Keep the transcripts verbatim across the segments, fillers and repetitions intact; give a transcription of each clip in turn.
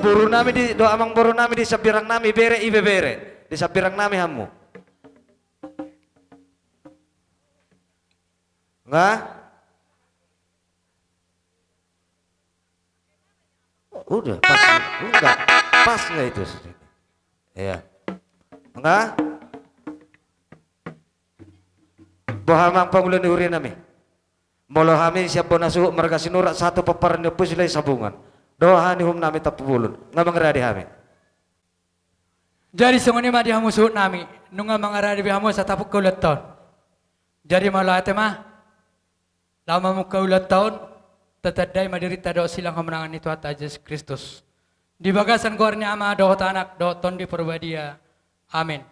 Boru nami di, dohot amangboru nami di sambirang nami, bere, ibebere. Di sambirang nami hamu. Nga? Udah, pas. Udah, pas nggak itu? Iya. Nga? Boha amang pangula ni huria nami? Molo hami sian bona suhut marga Sinurat sahat tu pomparan ni Ompu Sulai Sabungan. Dohot hami uhum nami Tampubolon. Nga mangarade hami. Jadi songon i ma di hamu suhut nami, nunga mangarade be hamu asa tapungka ulang taon. Jadi mauliate ma, laho mamungka ulang taon, tatandai ma dirinta dohot silang hamonangan ni Tuhanta Jesus Kristus. Di bagasan goar ni Ama dohot Anak dohot Tondi Parbadia. Amin.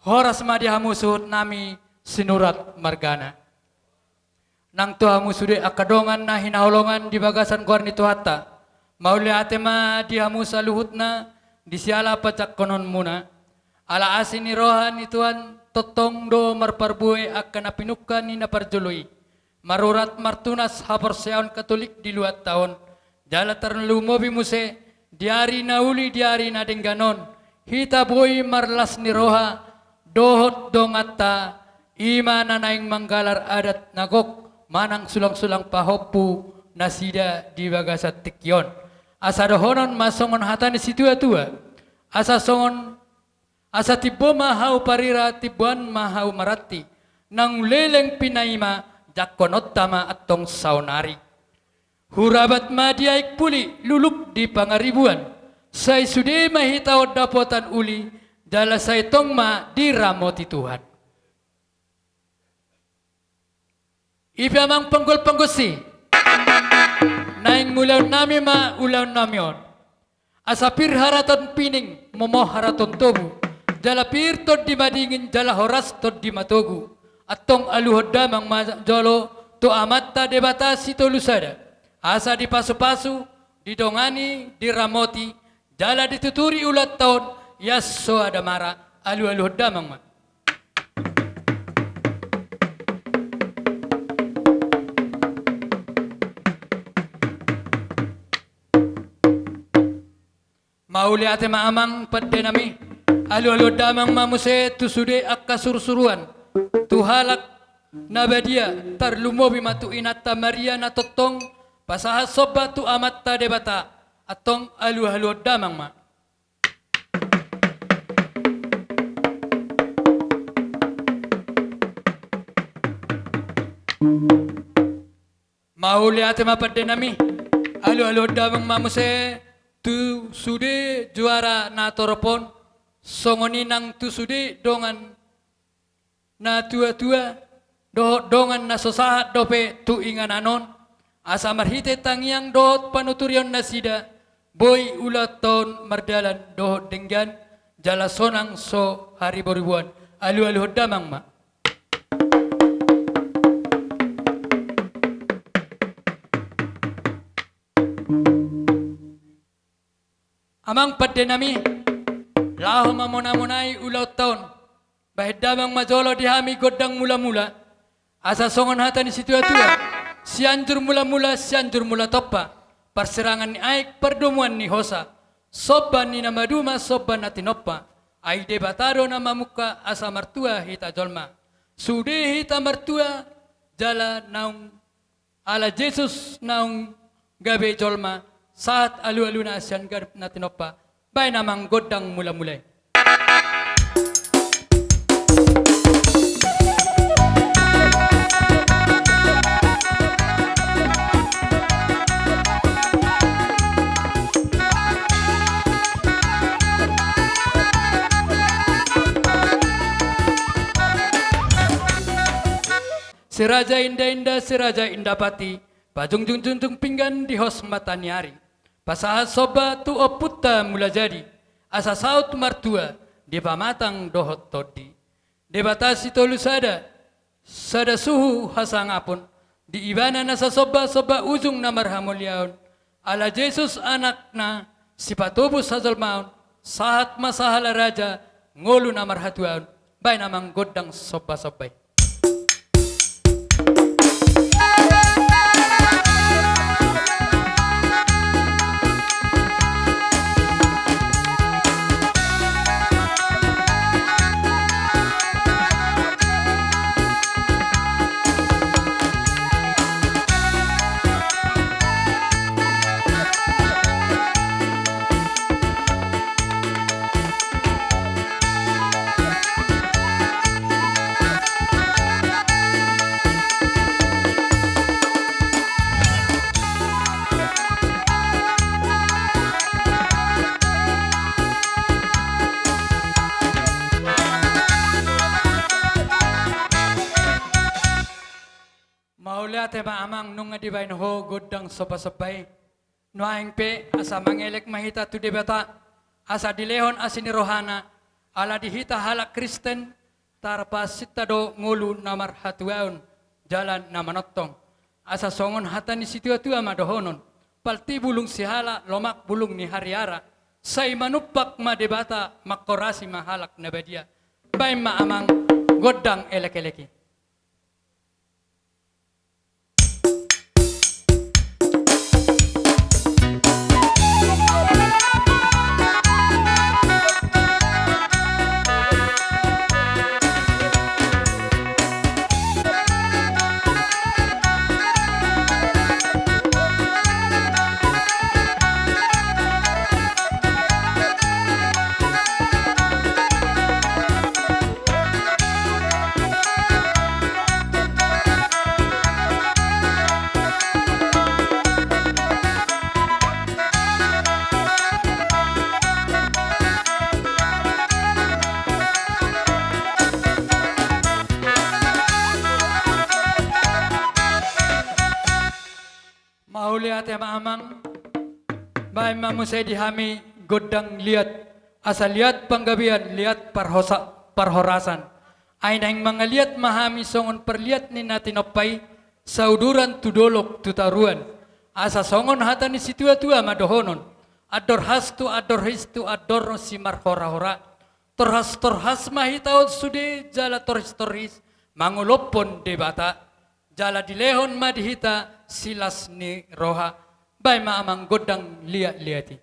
Horas ma di hamu suhut nami Sinurat margana. Nang tu hamu sude angka dongan na hinaholongan di bagasan goar ni Tuhanta, mauliate ma di hamu saluhutna di siala pajangkononmuna. Ala asi ni roha ni Tuhan tongtong do marparbue angka na pinungka ni na parjolo i. Marurat martunas haporseaon Katolik di luatta on, jala tarlumobi muse di ari na uli di ari na denggan on, hita boi marlas ni roha dohot donganta, i ma na naeng manggalar adat na gok manang sulang-sulang pahompu nasida di bagasan tingki on. Asa dohonon ma songon hata ni situa-tua, asa songon Asa timbo ma hau parira, timboan ma hau maranti. Naung leleng pinaima, jangkononta ma antong saonari. Hurabat ma di Aek Puli, luluk di Pangaribuan. Sai sude ma hita on dapotan uli, jala sai tong ma diramoti Tuhan. I pe amang panggol panggonsi. Naeng mulaon nami ma ulaon nami on. Asa pir haraton pining, momo haraton tobu. Jala pir tondi madingin, jala horas tondi matogu. Antong aluhon damang ma jolo tu Amanta Debata Sitolusada. Asa dipasu-pasu, didongani, diramoti, jala dituturi ulaonta on, ias so adamara, alualuhon damang ma. Mauliate ma amang pande nami, alualuhon damang ma muse tu sude angka surusuruan, tu halak na badia, tarlumobi ma tu Inanta Maria na tongtong pasahat somba tu Amanta Debata, antong alualuhon damang ma. Mauliate ma pande nami, alualuhon damang ma muse tu sude juara na torop on, songon i nang tu sude dongan na tuatua, dohot dongan na so sahat dope tu inganan on, asa marhite tangiang dohot panuturion nasida, boi ulaonta on mardalan dohot denggan, jala sonang so hariboriboan, alualuhon damang ma. Amang pande nami, laho mamonamonai ulaonta on, bahen damang ma jolo di hami gondang mulamula, asa songon hata ni situatua, Sianjur mulamula, Sianjur mula tompa, parsirangan ni aek, pardomuan ni hosa, somba ni na maduma, somba na tinompa, ai Debata do na mamungka asa martua hita jolma. Sude hita martua, jala naung Ala Jesus naung gabe jolma, sahat alualuna sian ganup na tinompa, bahen amang gondang mulamula i. Si Raja Indainda, si Raja Indapati, pajungjungjungjung pinggan di hos mata ni ari. Pasahat somba tu Ompunta Mulajadi, asa saut martua di pamatang dohot tondi. Debata sitolu sada, sada suhu hasangapon, di Ibana nasa somba, somba ujung na marhamuliaon, ala Jesus Anakna, sipatobus hajolmaon, sahat ma sahala raja, ngolu na marhatuaon, bahen amang gondang sombasomba i. Ate ma amang, nunga dibaen ho gondang sombasomba i. Nuaeng pe asa mangelek ma hita tu Debata, asa dilehon asi ni rohana, ala di hita halak Kristen, tarpasinta do ngolu na marhatuaon, jala na manongtong. Asa songon hata ni situatua ma dohonon, palti bulung sihala, lomak bulung ni hariara, sai manumpak ma Debata, manghorasi ma halak na badia. Baen ma amang gondang elekelek i. Mauliate ma amang. Baen ma muse di hami gondang liat, asa liat panggabean, liat parhosa-, parhorasan. Ai naeng mangaliat ma hami songon parliat ni na tinompa i, sauduran tu dolok tu toruan. Asa songon hata ni situatua ma dohonon, andor hastu, andor histu, andor simarhorahora. Torhastorhas ma hita on sude jala torhistorhis mangolophon Debata. Jala dilehon ma di hita silas ni roha. Baen ma amang gondang liatliat i.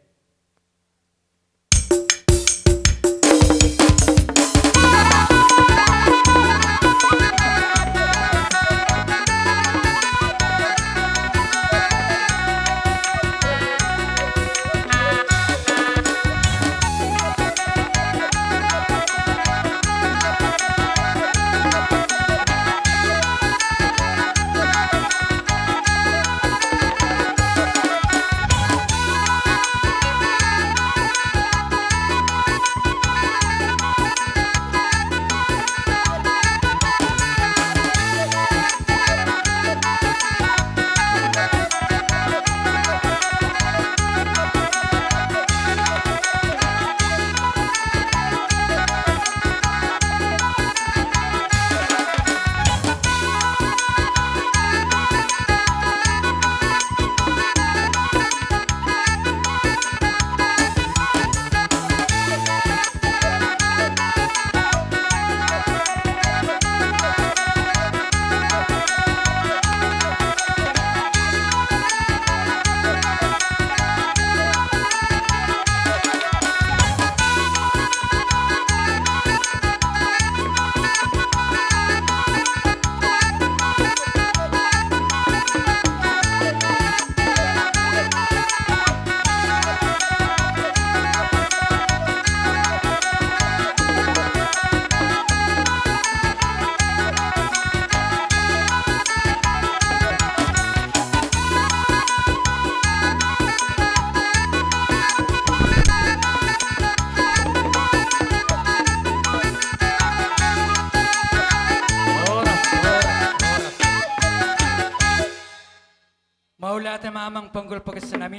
Mauliate ma amang panggol pangkessi nami.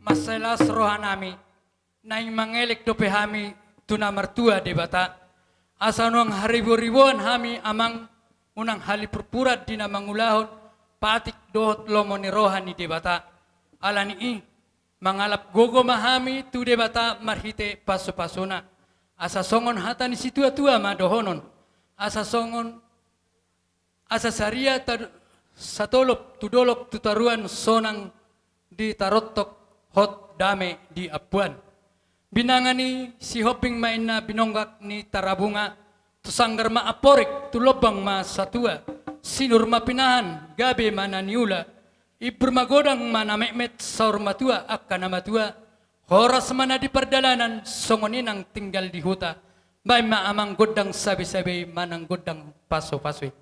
Mansai las roha nami. Naeng mangelek dope hami tu na martua Debata. Asa unang hariboriboan hami amang, unang halipurpuran di na mangulahon patik dohot lomo ni roha ni Debata. Ala ni i, mangalap gogo ma hami tu Debata marhite pasupasuna. Asa songon hata ni situatua ma dohonon. Asa songon Asa saria ta-, satolop tu dolok tu toruan sonang di tarontok hot dame di ampuan. Binanga ni Sihombing ma inna binongak ni Tarabunga, tu sanggar ma amporik, tu lombang ma satua, sinur ma pinahan, gabe ma na niula, imbur magodang ma na metmet, saur matua angka na matua, horas ma na di pardalanan, songon i nang tinggal di huta. Baen ma amang gondang sabisabei manang gondang pasupasu i.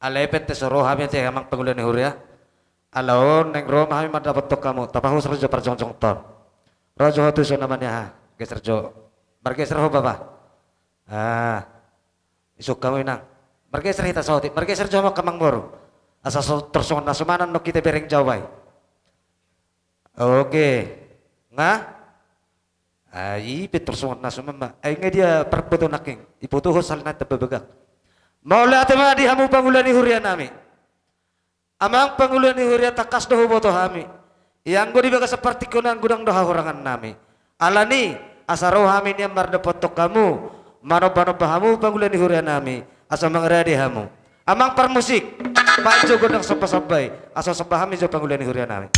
Alai pe ate so ro hami ate amang pangula ni huria. Ala on naeng ro ma hami mandapothon hamu, tapahushon jo parjongjongta on. Ro jo ho tuson, amang, aha. Geser jo. Margeser ho bapa. Ah. Isuk hamu inang. Margeser hita saotik. Margeser jo ho amang boru. Asa so, tor songon na suman annon hita bereng Jawa i. Oke. Nga? Ai, i pe tor songon na suman ma. Ai nga dia parboto nangkin. Iboto ho sala na tamba bagak. Mauliate ma di hamu pangula ni huria nami. Amang pangula ni huria, tangkas do huboto hami. Ia anggo di bagasan partingkian on godang do hahurangan nami. Alani, asa ro hami nian mandapothon hamu, manombanomba hamu pangula ni huria nami, asa mangarade hamu. Amang parmusik, baen jo gondang sombasomba i, asa somba hami jo pangula ni huria nami.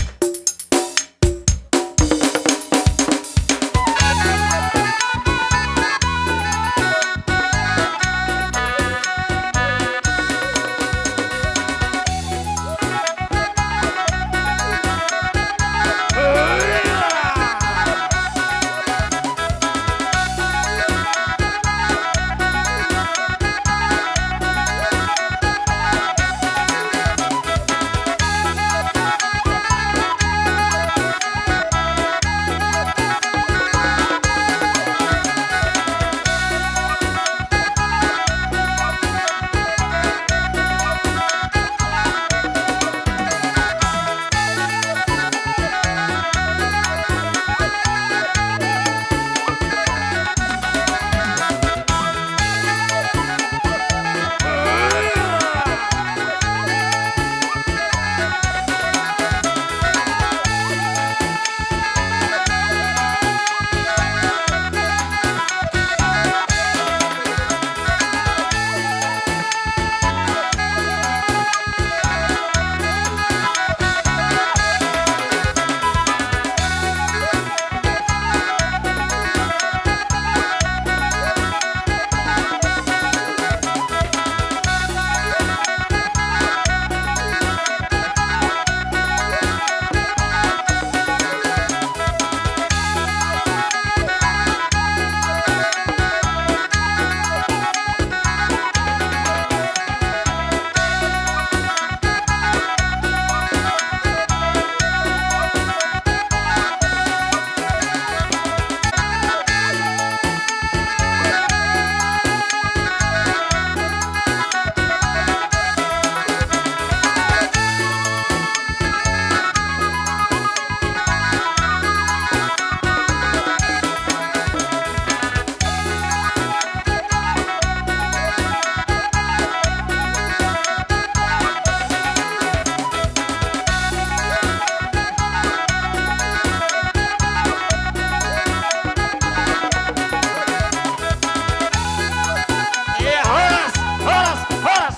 Horas, horas, horas.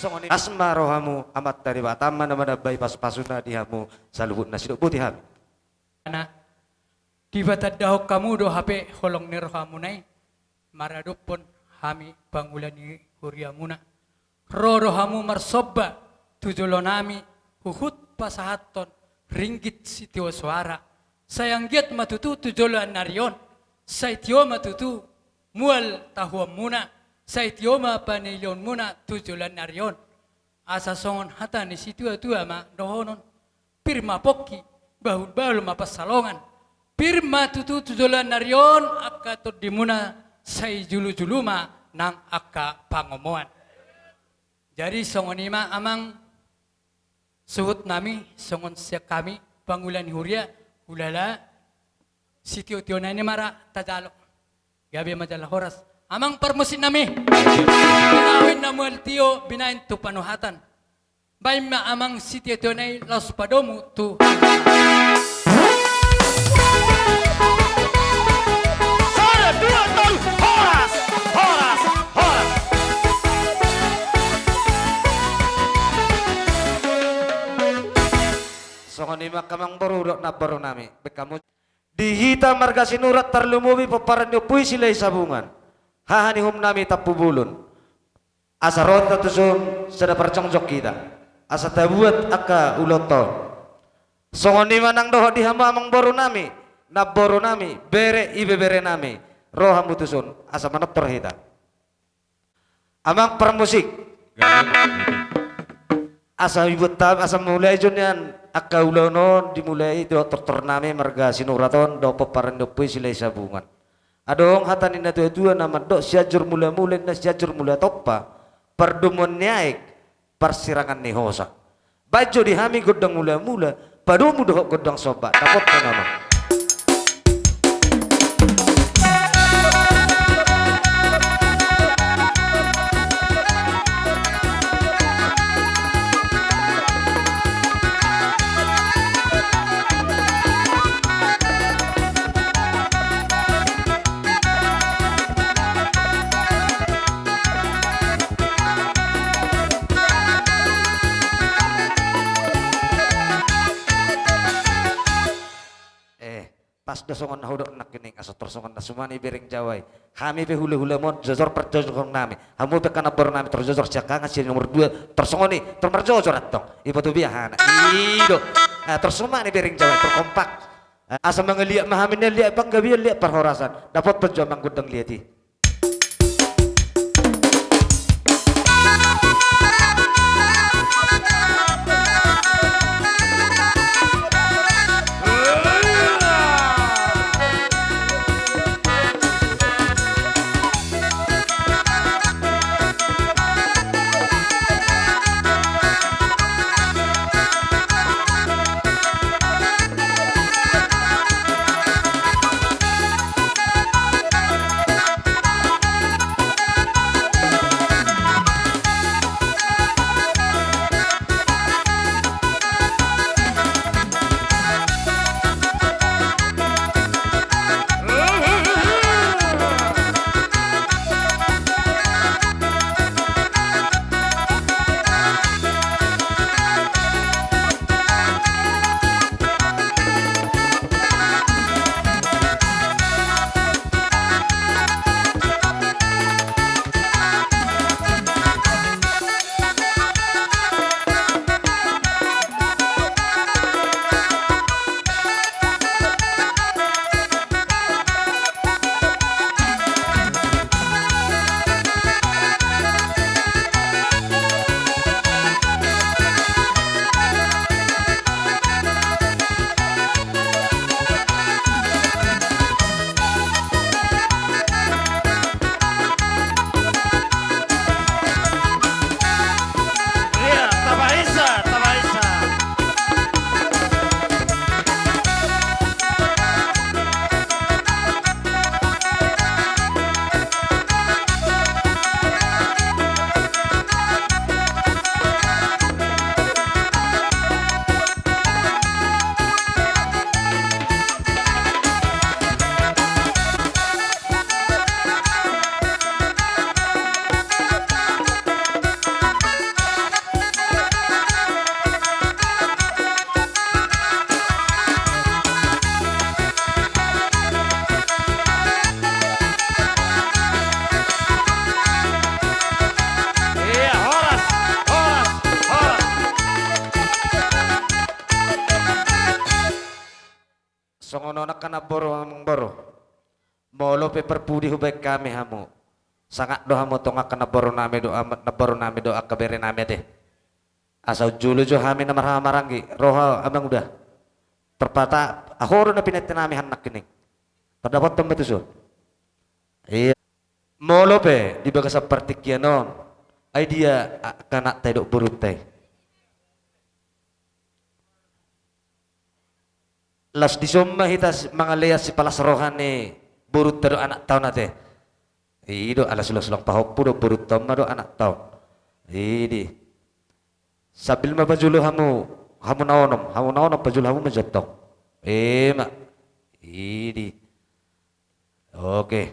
Songon i ma rohamu, Amanta Debata ma na manambai pasupasuna di hamu saluhutna. Sidok boti hami. Debata, tandahon hamu do hape holong ni rohamuna i maradophon hami pangula ni huriamuna. Ro do hamu marsomba tu jolonami huhut pasahathon ringgit sitio soara. Sai anggiat ma tutu tu joloan ni ari on, sai tio ma tutu mual tahuonmuna, sai tio ma panilionmuna tu joloan ni ari on. Asa songon hata ni situatua ma dohonon: Pir ma pongki, bahulbahul ma pansalongan. Pir ma tutu tu joloan ni ari on angka tondimuna, sai julujulu ma nang angka pangomoan. Jadi songon i ma amang suhutnami, songon sian hami pangula ni huria, hulala sitiotiona i ma ra tajalo. Gabe ma jala horas. Amang parmusiknami, binahen na mual tio, binahen tu panuhatan. Baen ma amang sitiotiona i laos padomu tu. Sada, dua, tolu, horas, horas, horas. Songon i ma amang boru dohot namborunami. Baen hamu. Di hita marga Sinurat, tarlumobi pomparan ni Ompu i Silahisabungan, haha ni uhumnami Tampubolon. Asa ro hita tuson sada parjongjong hita, asa tabuat angka ulaonta on. Songon i ma nang dohot di hamu amang borunami, namborunami, bere ibeberenami, ro hamu tuson asa manortor hita. Amang parmusik. Asa ibuat hami, asa mulai jo nian angka ulaon on, dimulai dohot tortor nami marga Sinurat on dohot pomparan ni ompu i Silahisabungan. Adong hata ni na tua-tua na mandok: Sianjur Mulamula, ninna, Sianjur Mula Tompa, pardomuan ni aek, parsirangan ni hosa. Baen jo di hami gondang mulamula, padomu dohot gondang somba, dapothon nama. Eh, pas do songon na hudok nangkining, asa tor songon na sumani bereng Jawa i. Hami pe hula-hula mon, jojor parjojor nami. Hamu pe angka namboru nami tor jojor, siangkangan, sian nomor dua, tor songon i, tor marjojor antong. Iboto bia hana. I do. Ah, tor sumani bereng Jawa i, tor kompak. Ah, asa mangaliat ma hami nian, liat panggabean, liat parhorasan. Dapothon jo amang gondang liat i. Iya, tabaisa, tabaisa. Iya, horas, horas, horas. Songon on angka namboru, amangboru. Molo pe parpudi hubaen hami hamu, sangap do hamu tong angka namboru nami do, am-, namboru nami do angka bere nami ate. Asa unjolo jo hami na marhaha-maranggi, ro ho amang uda. Terpata, ahu do na pinantian nami han nangkining. Tardapothon ma tuson. Iya. Molo pe di bagasan partingkian on, ai dia angka anakta i dohot borunta i? Laos dison ma hita si-, mangalean sipalas roha ni borunta dohot anakta on ate. I do, ala sulang-sulang pahompu do borunta on ma dohot anakta on. I di. Sambil ma pajolo hamu, hamu na onom, hamu na onom pajolo hamu ma jo antong. Ima. I di. Oke.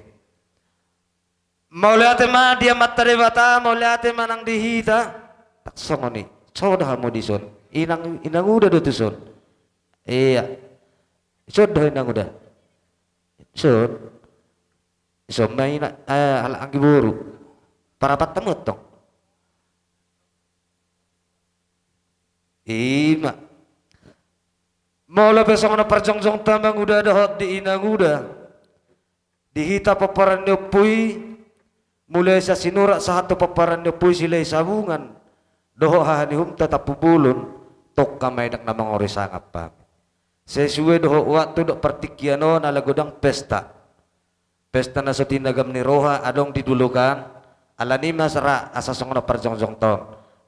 Mauliate ma di Amanta Debata, mauliate ma nang di hita. Tak songon i, soda hamu dison. Inang, inang uda do tuson. Iya. Soda inang uda. Son. Son ma ina, eh, halak anggi boru. Parapat hamu antong. Ima. Molo pe songon na parjongjongta manguda dohot di inang uda. Di hita pomparan ni ompu i, Mulai sian Sinurat sahat tu pomparan ni Ompu i Silahisabungan dohot haha ni uhumta Tampubolon, tongka ma i ndang na mangori sangap hami. Sesuai dohot waktu dohot partingkian on ala godang pesta. Pesta na so tinagam ni roha adong di dolok an, alani i ma sara asa songon na parjongjongta on.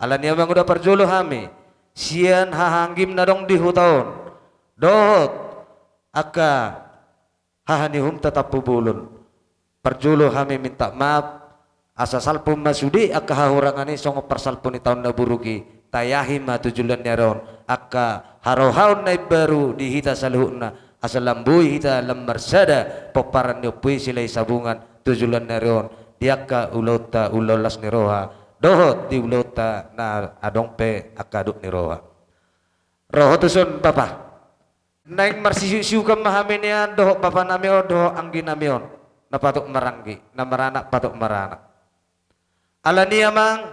Alani i amang, uda parjolo hami sian haha anggim na adong di huta on dohot angka haha ni uhumta Tampubolon. Parjolo hami minta maaf, asa salpu ma sude angka hahurangan i songon parsalpu ni taon na buruk i, tayahi ma tu joloan ni ari on angka harohaon na imbaru di hita saluhutna, asa lam boi hita lam marsada pomparan ni Ompu i Silahisabungan tu joloan ni ari on di angka ulaonta, ulaon las ni roha, dohot di ulaonta na adong pe angka adut ni roha. Ro ho tuson, Bapa. Naeng marsisiuksiukan ma hami nian dohot bapanami on dohot angginami on, na patut maranggi, na maranak patut maranak. Alani i amang,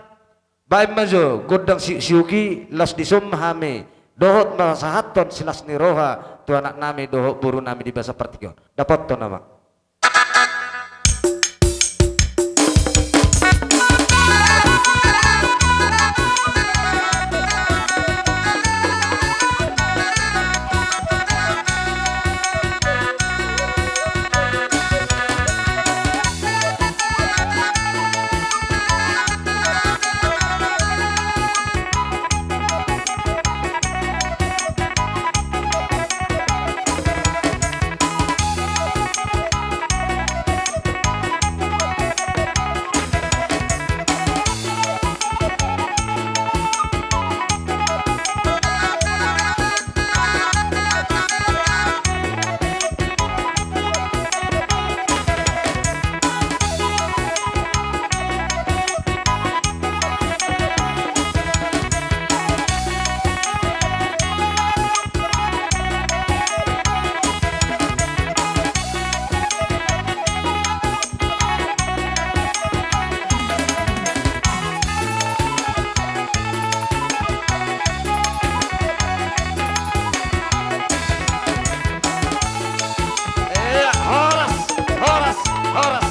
baen ma jo gondang siuksiuk i, laos dison ma hami dohot pasahathon silas ni roha tu anaknami dohot borunami di bagasan partingkian on. Dapothon amang. Ia, horas, horas, horas.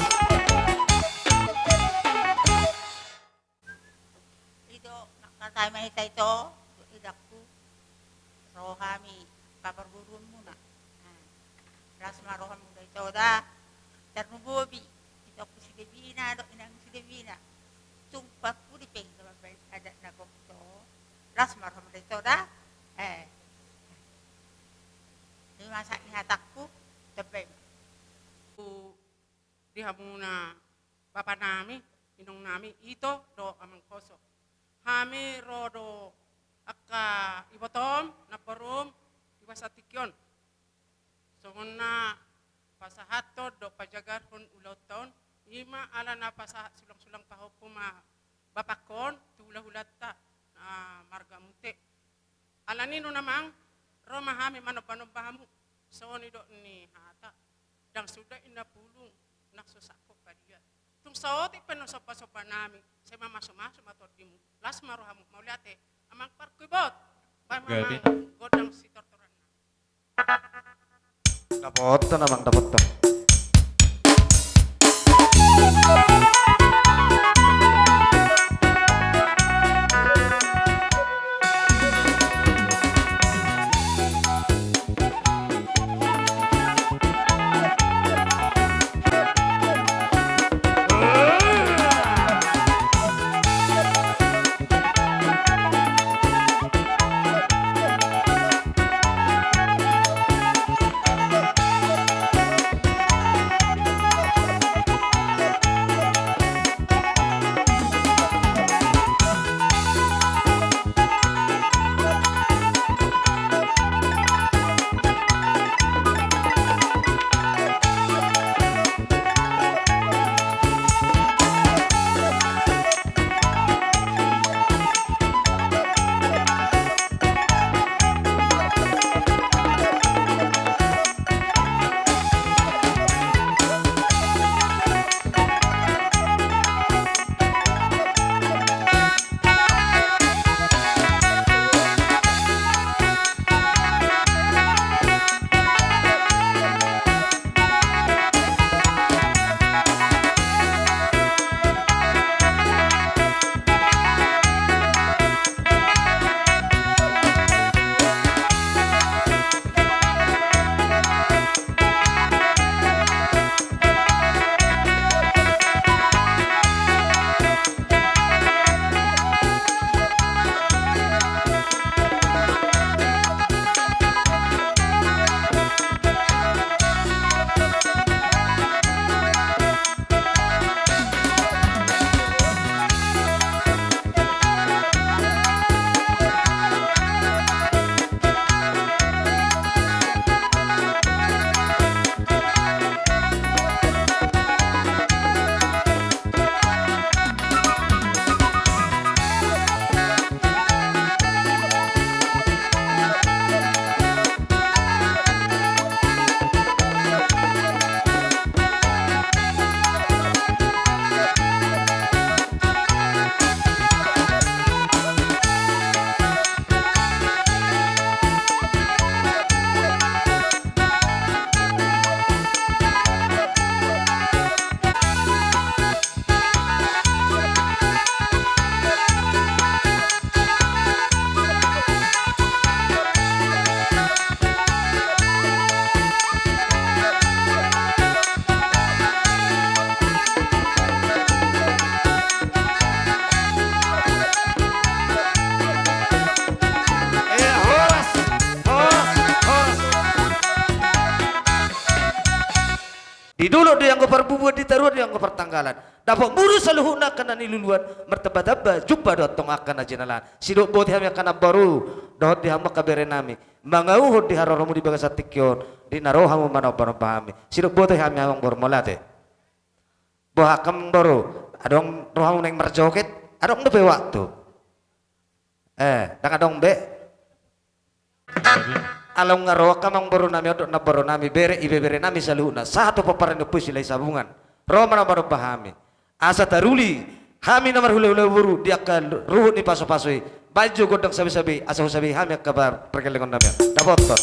Ito, nangkatai ma hita ito, tu idakku, ro hami, papargurunmuna. Nah, las ma rohamuna ito da, tarlumobi, itongku si Debina, dohot inangku si Debina. Tung parpudi pe hita mambahen adat na gok ito, las ma rohamuna ito da. Eh. Di masa ni hatangku, tepe. Di hamuna bapanami, inongnami, ito dohot amangkoso. Hami ro do angka ibotom, namborum, di bagasan tingki on. Songon na pasahathon dohot pajagathon ulaonta on, i ma ala na pasahat sulangsulang pahompu ma bapangkon, tu hulahulanta, ah, marga Munte. Alani i do amang, ro ma hami manombanomba hamu, songon nidok ni hata, ndang suda inna pulung, nang so sangkot padia. Tung saotik pe na sombasombanami, sai mamasumasu ma tondimu, las ma rohamu, mauliate, amang parkubot, baen ma amang gondang sitortoranna. Dapothon amang, dapothon. Di dolok do i anggo parbubuan, di toruan do i anggo partanggalan. Dapot muru saluhutna angka na niluluan, martambatamba jumpa do antong angka na jinalahan. Sidok boti hami angka namboru, dohot di hamu angka berenami, mangauhon di haroromu di bagasan tingki on, di na ro hamu manombanomba hami. Sidok boti hami amangboru, mauliate. Boha angka amangboru, adong rohamu naeng marjoget? Adong dope waktu. Eh, ndang adong be. Alai nunga ro angka amangborunami on dohot namborunami, bere, ibeberenami saluhutna, sahat tu pomparan ni Ompu i Silahisabungan, ro manombanomba hami. Asa taruli hami na marhulahula boru di angka ruhut ni pasupasu i. Baen jo gondang sabesabei, asa husabei hami angka pargellengon nami on. Dapothon.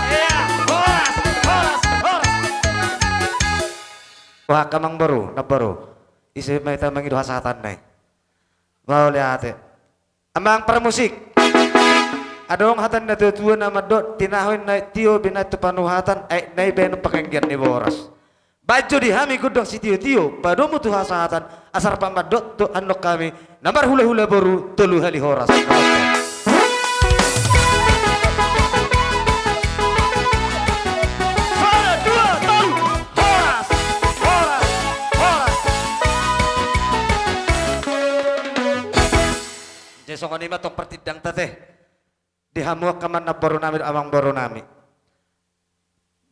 Ia, horas, horas, horas. Boha angka amangboru, namboru. Ise ma hita mangido hasahatanna i? Mauliate. Amang parmusik. Adong hata ni natuatua na mandok, tinahu i na aek tio, binahen tu panuhatan, aek na i baenon panganggian ni boras. Baen jo di hami gondang sitiotio, padomu tu hasahatan, asa rap mandok tu annon hami, na marhulahula boru, tolu hali horas. Sada, dua, tolu. Horas, horas, horas. Jadi songon i ma tong partindangta te. Di hamu angka namborunami dohot amangborunami.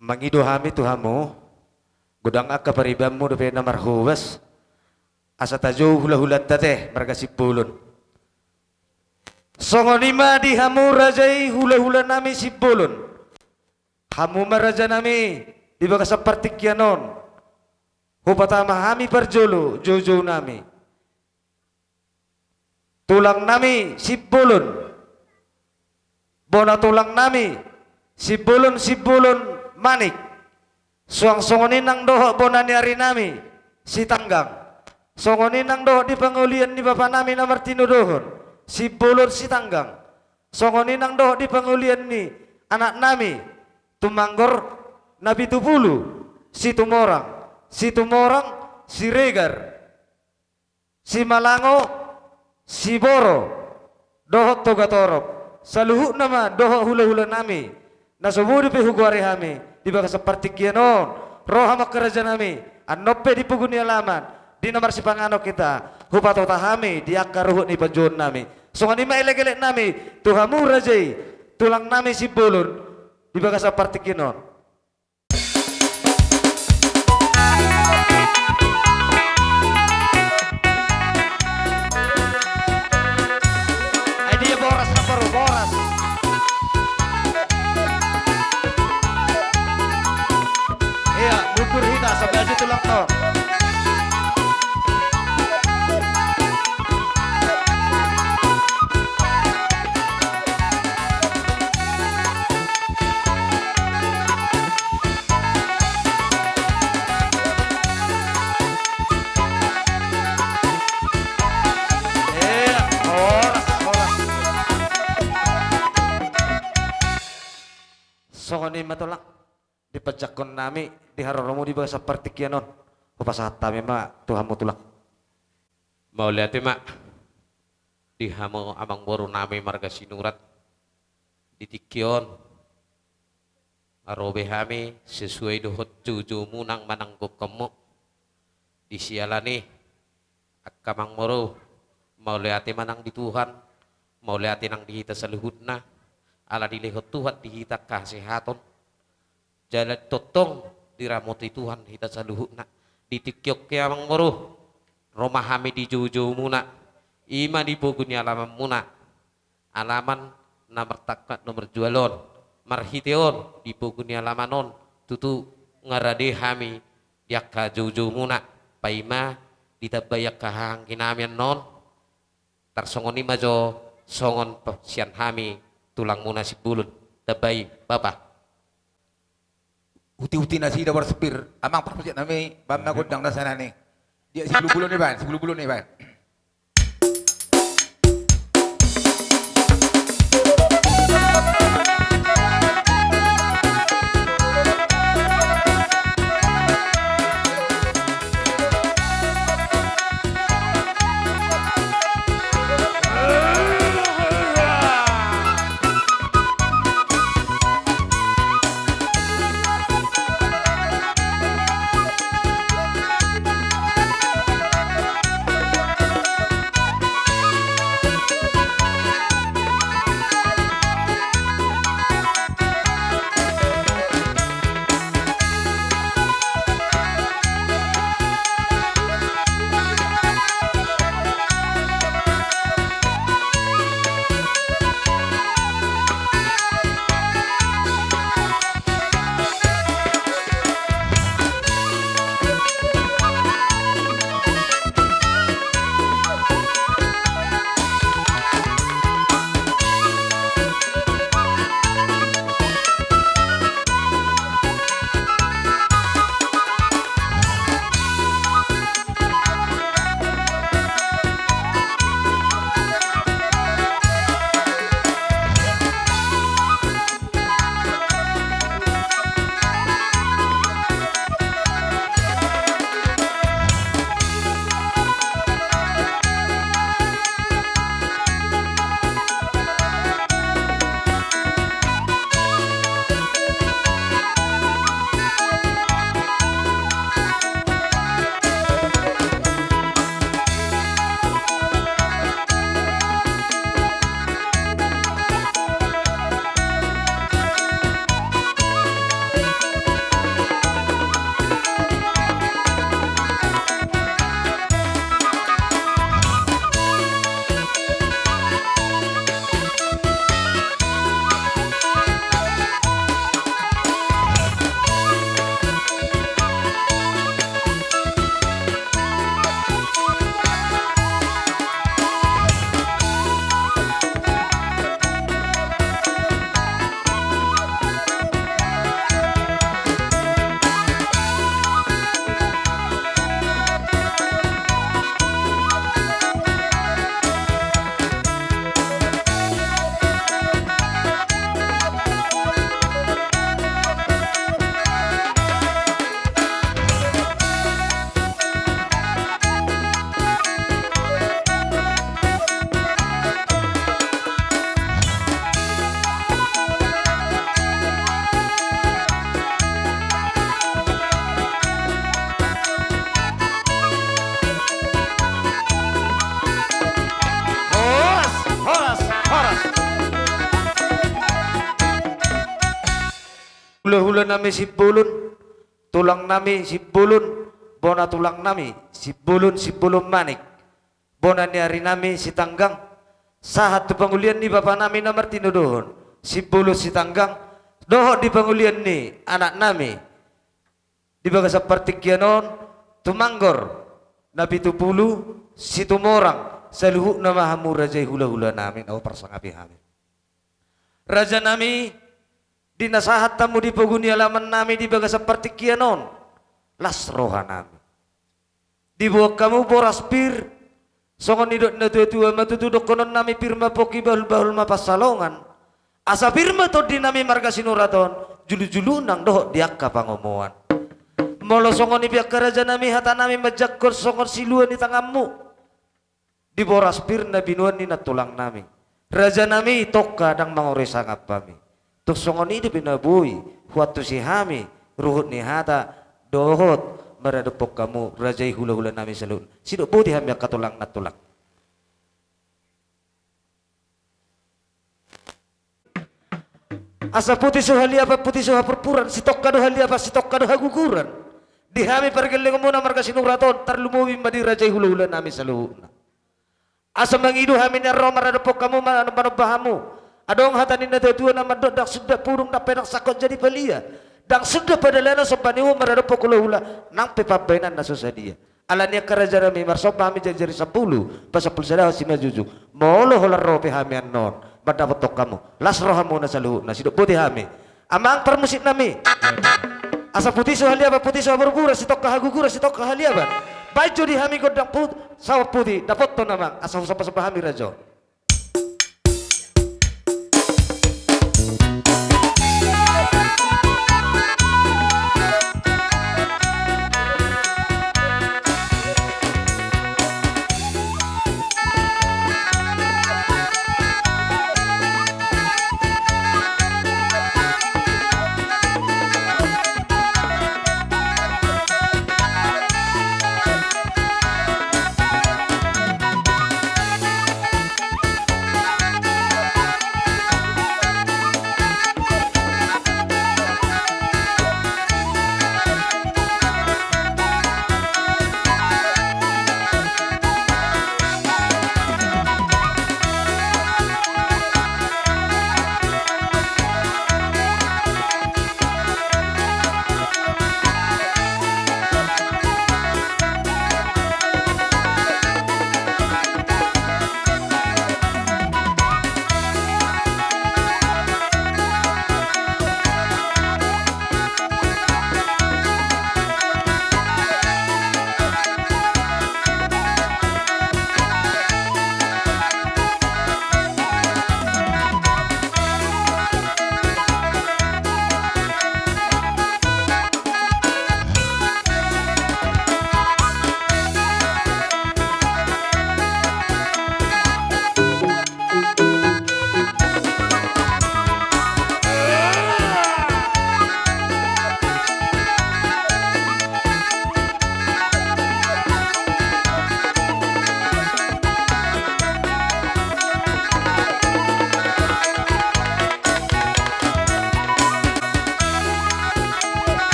Mangido hami tu hamu, godang angka paribanmu dope na marhobas, asa tajou hulahulanta te, marga Simbolon. Songon i ma di hamu raja i hulahulanami Simbolon. Hamu ma rajanami, di bagasan partingkian on. Hupatama hami parjolo, joujounami. Tulangnami Simbolon. Bona tulangnami, Simbolon, Simbolon, Manik. Suang songon i nang dohot bona ni ari nami, Sitanggang. Songon i nang dohot di pangolian ni bapa nami na martinodohon, Simbolon Sitanggang. Songon i nang dohot di pangolian ni anak nami, Tumanggor na pitu pulu, Situmorang, Situmorang, Siregar, Simalango, Siboro, dohot Togatorop. Saluhutna ma dohot hulahula nami, na so boi dope hugoari hami di bagasan partingkian on. Ro hamu angka raja nami, annon pe di pogu ni alaman, di na marsipanganon hita, hupatupa hami di angka ruhut ni panjouon nami. Songon i ma elekelek nami tu hamu raja i, tulang nami Simbolon, di bagasan partingkian on. Ai dia boras, na boru, boras. Ia, mundur hita, sambil aja tulang to. Ia, horas, horas. Songon i ma tulang. Di panjangkon nami, di haroromu di bagasan partingkian on. Hupasahat hami ma tu hamu tulang. Mauliate ma di hamu amang boru nami marga Sinurat. Di tingki on, ro be hami sesuai dohot joujoumu nang manang gokhonmu. Di siala ni i, angka amang boru, mauliate ma nang di Tuhan, mauliate nang di hita saluhutna, ala dilehon Tuhan di hita angka hasehaton. Jala tongtong diramoti Tuhan hita saluhutna. Di tingki on pe amang boru, ro ma hami di joujoumuna, i ma di pogu ni alamanmuna. Alaman na martangkap nomor jual on, marhite on di pogu ni alaman on, tutu nga rade hami di angka joujoumuna, paima ditambai angka hahaanggi nami annon. Tarsongon i ma jo songon pe sian hami tulangmuna Simbolon. Tambai, Bapa. Uti-uti nasida boras pir, amang parmusik nami, bahen ma gondang na sian i. Dia sibulubulu ni bahen, sibulubulu ni bahen. Hulahulanami Simbolon, tulangnami Simbolon, bona tulangnami Simbolon, Simbolon Manik, bona ni arinami Sitanggang, sahat tu pangulian ni bapanami na martinodohon Simbolon Sitanggang, dohot di pangulian ni anaknami di bagasan partingkian on, Tumanggor Napitupulu Situmorang, saluhutna ma hamu raja i hulahulanami na huparsangapi hami. Rajanami, di na sahat hamu di pogu ni alamannami di bagasan partingkian on, las rohanami. Diboan hamu boras pir, songon nidok ni natuatua ma tutu dohononnami, pir ma pongki, bahulbahul ma pansalongan. Asa pir ma tondinami marga Sinurat on, julujulu nang dohot di angka pangomoan. Molo songon i pe angka rajanami, hatanami manjangkon songon silua ni tanganmu di boras pir na binoan ni nantulangnami. Rajanami, tongka ndang mangorei sangap hami. Tung songon i dope na boi huantusi hami ruhut ni hata dohot maradophon hamu raja i hulahulanami saluhutna. Sidok boti hami angka tulang nantulang. Asa puti so haliapan, puti so hapurpuran, sitongka do haliapan, sitongka do haguguran. Di hami pargellengonmuna marga Sinurat on, tarlumobi ma di raja i hulahulanami saluhutna. Asa mangido hami nian ro maradophon hamu, ma-, manomba hamu. Adong hata ni natuatua na mandok, ndang sundat pudung, ndang pe ndang sangkot jadi palia. Ndang sundat padalanan somba ni uhum maradophon hulahula, nang pe pambahenan na so sadia. Alani i angka rajanami, marsomba hami jarijari sampulu, pasampulu sada simanjujung. Molo holan ro pe hami annon mandapothon hamu, las rohamuna saluhutna, sidok boti hami. Amang parmusiknami, asa puti so haliapan, puti so hapurpuran, sitongka haguguran, sitongka haliapan. Baen jo di hami gondang put-, saor puti, dapothon amang, asa husombasomba hami raja on.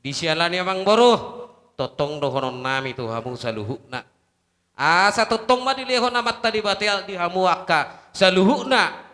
Di siala ni i amang boru, tongtong dohonon nami tu hamu saluhutna. Asa tongtong ma dilehon Amanta Debata di hamu angka saluhutna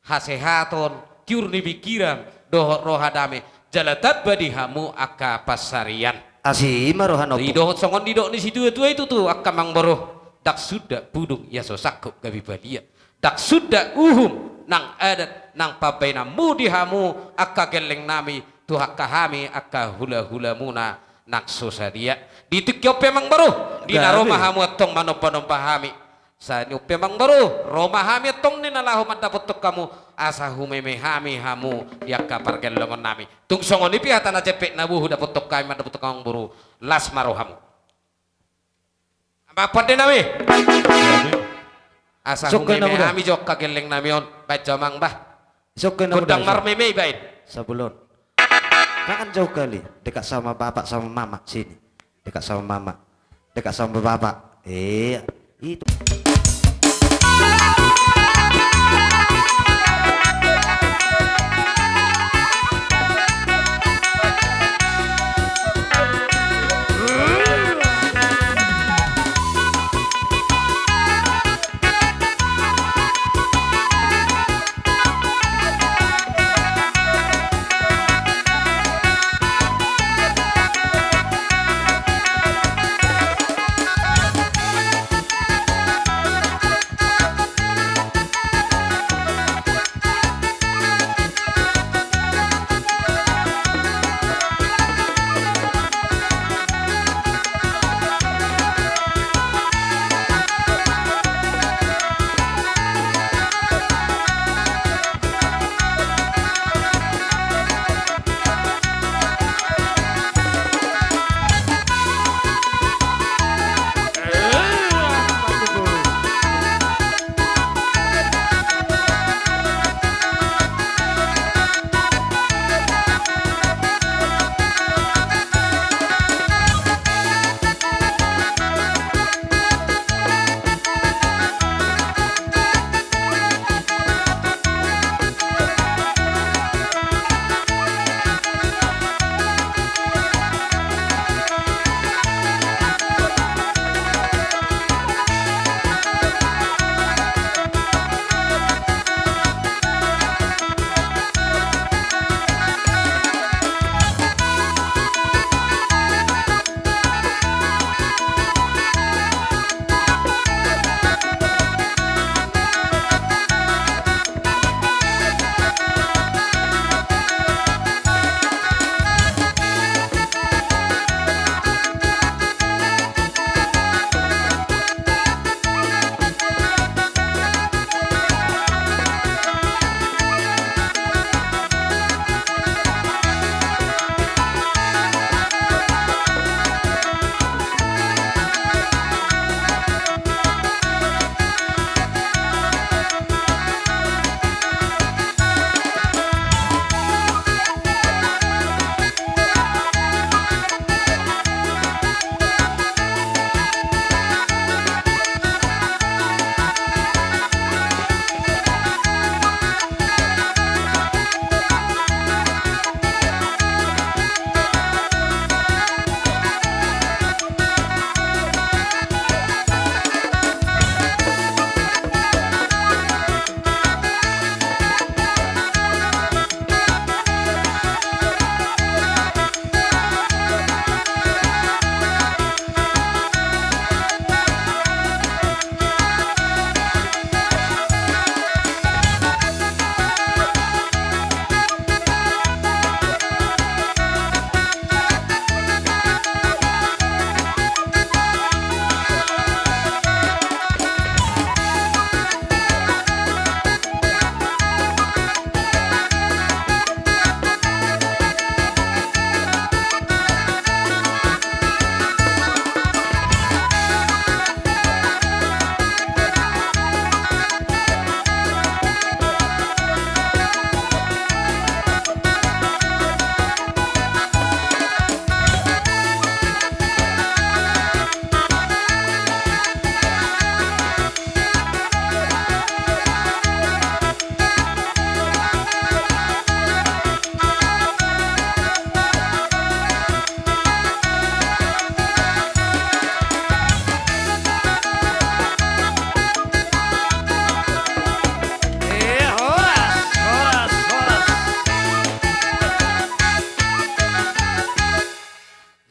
hasehaton, tiur ni pingkiran, dohot roha dame, jala tamba di hamu angka pansarian. Asi ma roha na. Didohot songon nidok ni situatua i tutu angka amang boru, ndang suda pudung ia so sangkut gabe balian. Ndang suda uhum nang adat nang pambahenanmu di hamu angka gelleng nami, tu angka hami angka hulahulamuna nang so sadia. Di tingki on pe amang boru, di na ro ma hamu antong manombanomba hami. Sai on pe amang boru, ro ma hami antong di na laho mandapothon hamu, asa humeme hami hamu di angka pargellongon nami. Tung songon i pe hata na jempek na boi hudapothon hami mandapothon hamu amang boru, las ma rohamu. Amang pande nami. Asa humeme hami jo angka gelleng nami on, baen jo amang bah. Gondang marmeme baen. Sabolon. Mangan jo kali, dekat sama bapak sama mama sini. Dekat sama mama. Dekat sama bapak. Iya. Itu.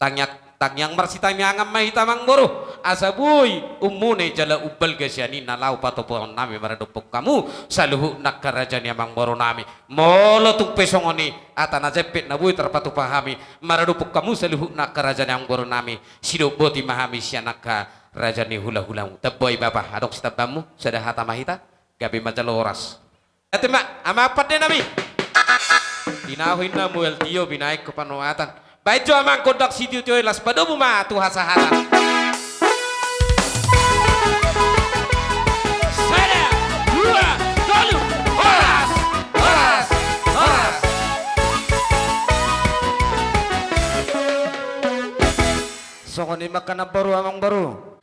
Tangiang, tangiang marsitangiangan ma hita amangboru, asa boi ummune jala umbalga sian i na laho patupaonnami maradophon hamu saluhutna angka raja ni amangborunami. Molo tung pe songon i, hata na jempek na boi tarpatupa hami maradophon hamu saluhutna angka raja ni amangborunami, sidok boti ma hami sian angka raja ni hulahulam. Tamboi bapa, adong sitambaanmu, sada hata ma hita, gabe manjalo horas. Ate ma, amang pandenami. Tinahu inna mual tio binaen tu panuatan. Baen jo amang gondang sitiotio i, laos padomu ma tu hasahatan. Sada, dua, tolu, horas, horas, horas. Songon i ma angka namboru amangboru.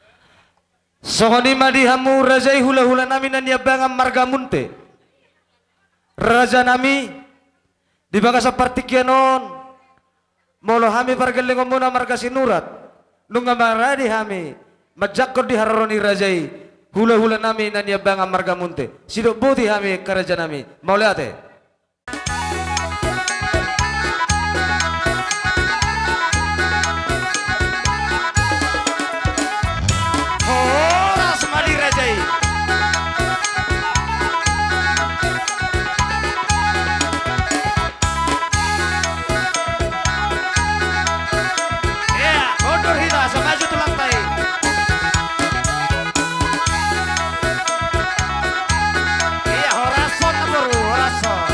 Songon i ma di hamu raja i hulahulanami na niambangan marga Munte. Rajanami, di bagasan partingkian on, molo hami pargellengonmuna marga Sinurat, nunga maradi hami manjangkon di haroro ni raja i hulahulanami na niambangan marga Munte. Sidok boti hami angka rajanami. Mauliate. Horas ma di raja i. Ia, mundur hita, asa maju tulangta i. Ia, horashon namboru, horashon.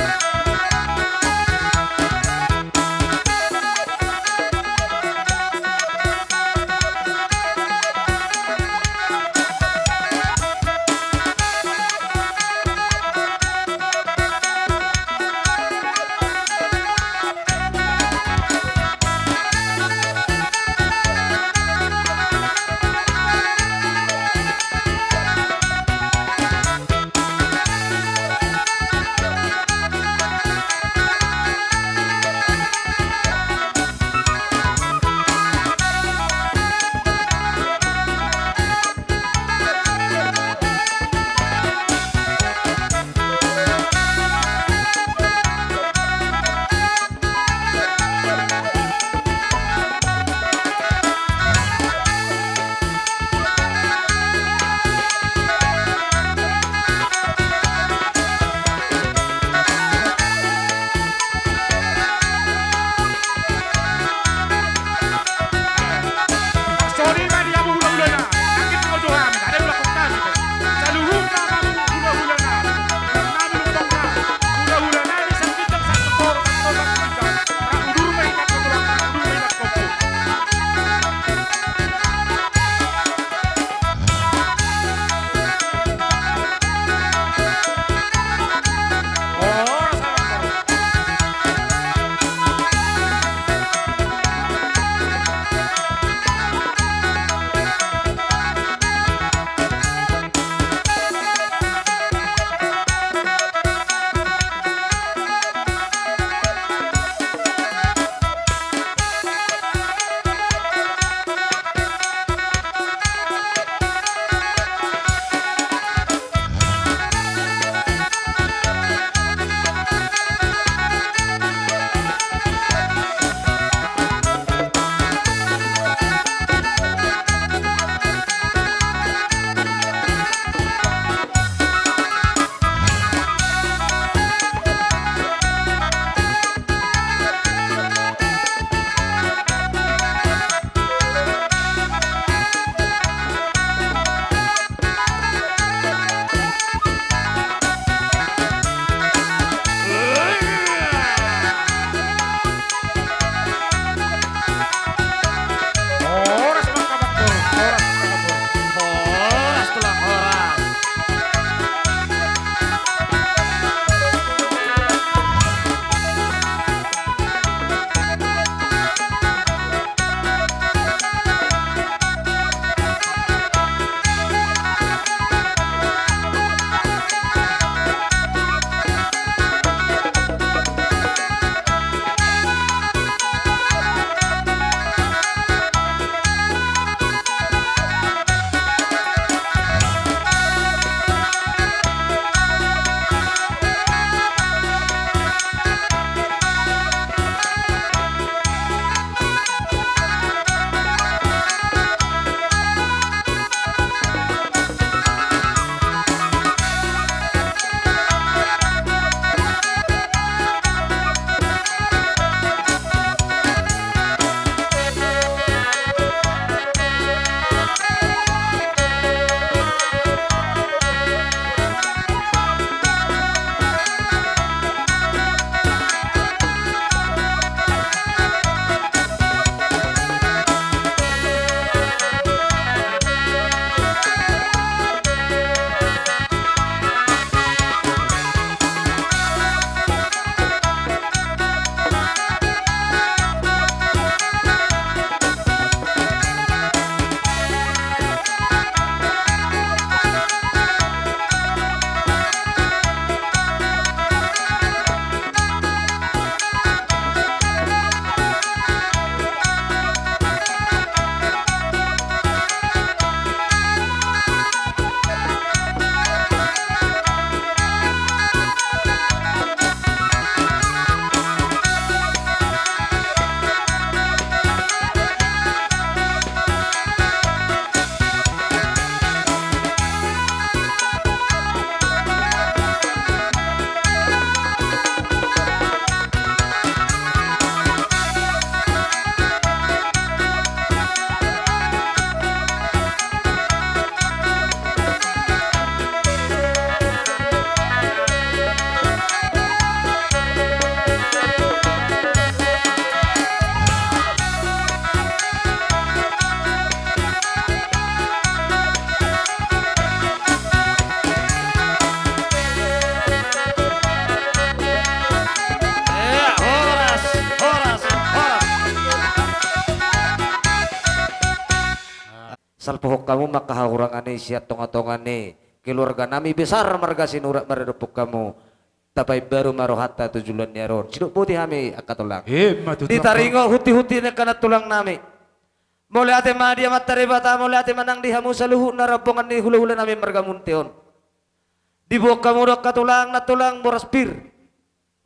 Salpuhon hamu ma angka hahurangan i sian tongatonga ni keluarga nami besar marga Sinurat, maradophon hamu. Tapaimbaru ma rohanta tu joloan ni ari on. Sidok boti hami angka tulang. Ima tutu. Ditaringot hutihutihon angka nantulang nami. Mauliate ma di Amanta Debata, mauliate ma nang di hamu saluhutna rombongan ni hulahula nami marga Munthe on. Diboan hamu do angka tulang, nantulang, boras pir.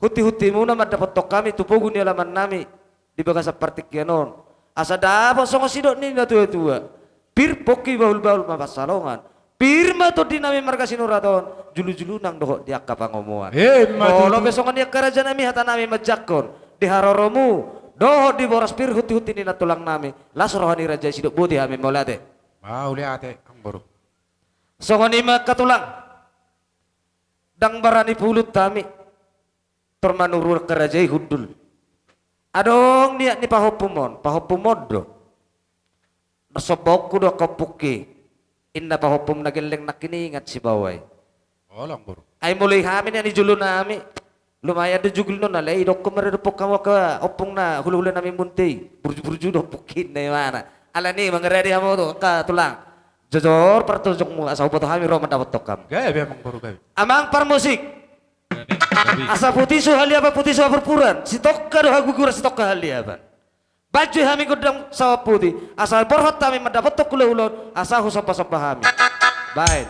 Hutihutihonmuna mandapothon hami tu pogu ni alaman nami di bagasan partingkian on. Asa dapot songon sidok ni natuatua. Pir pongki, bahulbahul ma pansalongan. Pir ma tondi nami marga Sinurat on, julujulu nang dohot di angka pangomoan. Ima tutu. Molo pe songon i angka raja nami, hata nami manjangkon di haroromu dohot di boras pir hutihutihon ni nantulang nami. Las roha ni raja i, sidok boti hami, mauliate. Mauliate, amangboru. Songon i ma angka tulang. Ndang barani pulut hami tor manuru angka raja i hundul. Adong niat ni pahompum on, pahompum on do. Narsombaonku do angka ompungki. Inna pahompum na gelleng nangkin, ingat sibawa i. Olo, amangboru. Ai molo i hami nian i jolo nami. Lumayan do jugulna on, alai didokkon maradophon hamu angka ompung na hulahula nami Munthe i. Burjuburju do ompungki, inna imana. Alani i mangaradi hamu tu angka tulang. Jojor partojongmu asa huboto hami ro mandapothon hamu. Gabe, amangboru, gabe. Amang parmusik. Gabe, gabe. Asa puti so haliapan, puti so hapurpuran, sitongka do haguguran, sitongka haliapan. Baen jo hami gondang sawan puti asa borhat hami mandapothon hulahula on, asa husombasomba hami. Baen.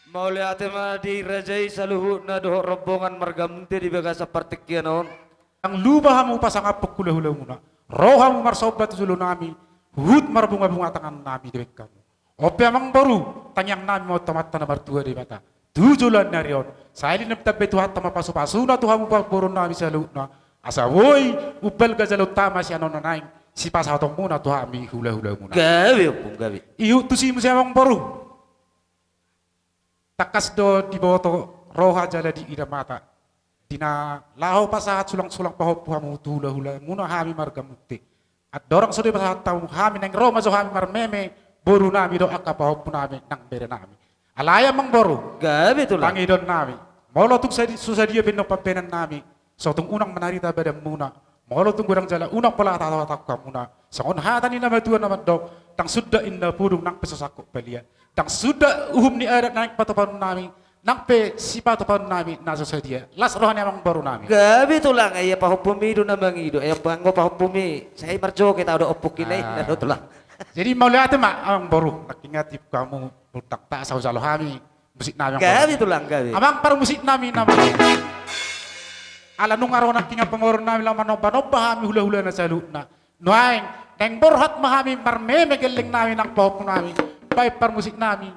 Mauliate ma di raja i saluhutna dohot rombongan marga Munte di bagasan partingkian on. Ndang lupa hamu pasangaphon hulahulamuna. Ro hamu marsomba tu jolonami, huhut marbungabunga tangannami dibahen hamu. On pe amangboru, tangiangnami ma tu Amanta na martua Debata tu joloan ni ari on. Sai dilehon Tuhanta ma pasupasuna tu hamu parborunami saluhutna, asa boi umbalga jaloonta ma sian on na naeng sipasahatonmuna tu hami hulahulamuna. Gabe ompung, gabe. Ihut tusi muse amangboru. Tangkas do diboto roha jala diida mata di na laho pasahat sulangsulang pahompu hamu tu hulahulamuna hami marga Munte. Andorang so dipasahat hamu hami, naeng ro ma jo hami marmeme, borunami dohot angka pahompunami nang berenami. Alai amangboru, gabe tulang, pangidoannami, molo tung sadi-, so sadia pe annon pambahenannami, so tung unang manarita badanmuna. Molo tung godang jala unang pola hata-hata hamuna. Songon hata ni na matua na mandok, ndang suda inna pudung nang pe so sangkot balian, ndang suda uhum ni adat naeng patupaonnami, nang pe sipatupaonnami na so sadia. Las roha ni amangborunami. Gabe tulang, ia pahompumi do na mangido, ia anggo pahompumi sai marjoget au dohot ompungki, ninna do tulang. Jadi mauliate ma amangboru, nangkin nga tiop hamu, molo ndang tasa hujalo hami musiknami, amang. Gabe tulang, gabe. Amang parmusiknami nama. Ala nunga ro nangkin nga pamoruonnami laho manombanomba hami hulahulana saluhutna. Nuaeng naeng borhat ma hami marmeme gellengnami nang pahompunami. Baen parmusiknami.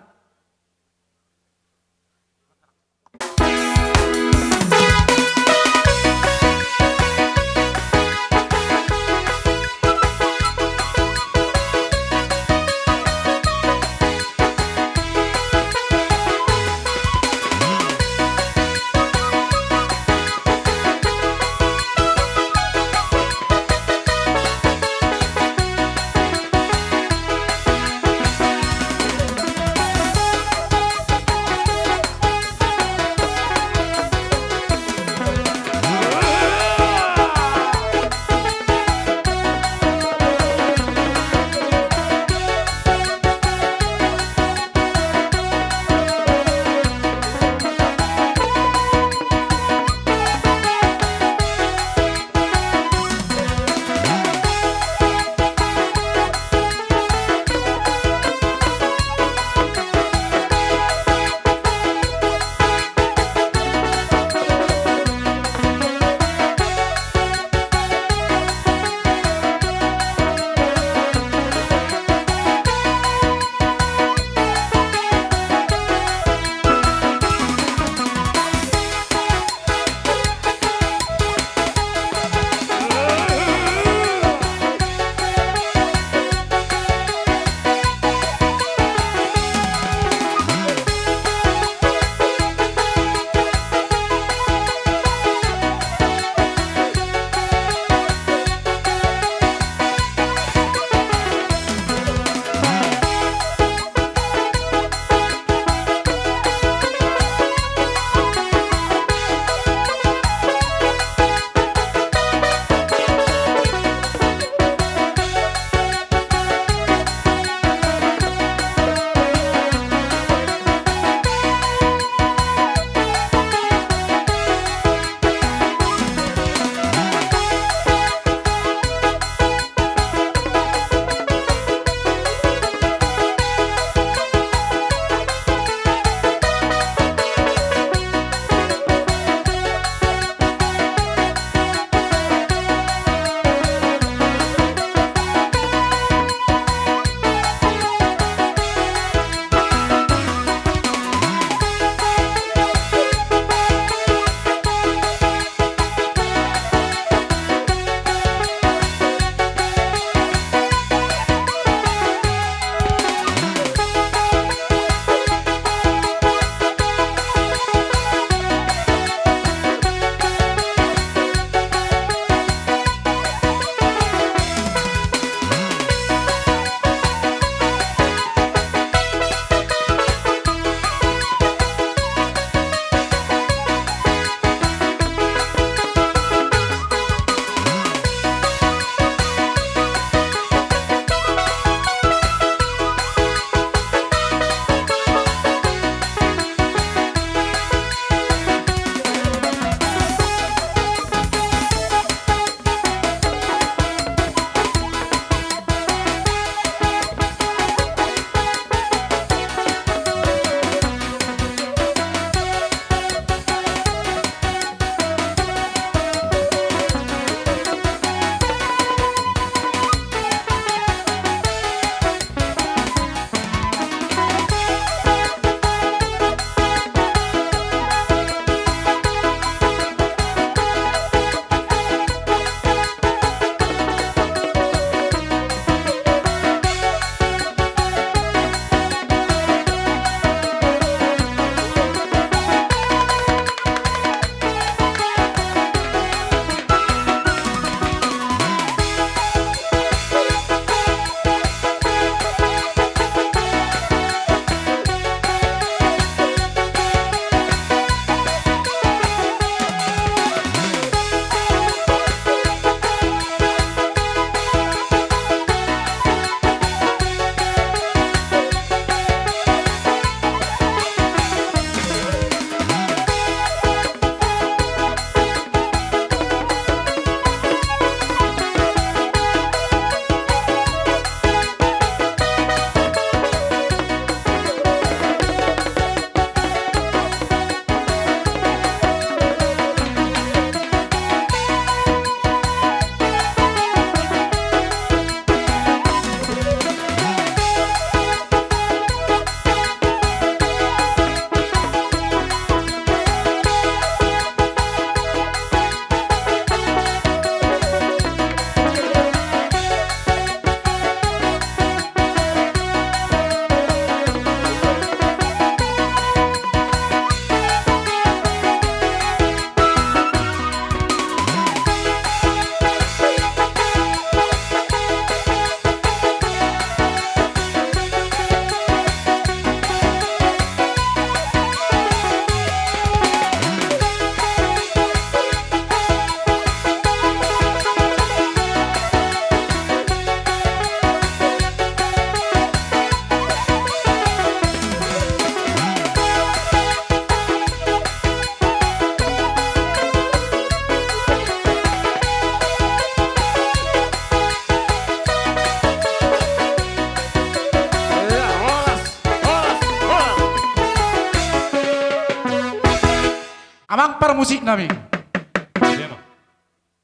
Amang parmusik nami.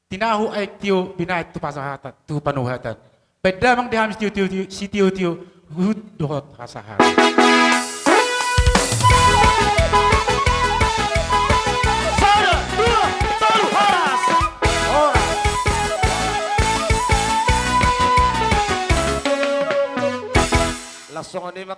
Tinahu aek tio binaen tu pasahatan, tu panuhatan. Baen damang di hami sitio-tio, sitio-tio, huhut dohot hasahatan. Sada, dua, tolu, horas. Horas. Laos songon i ma.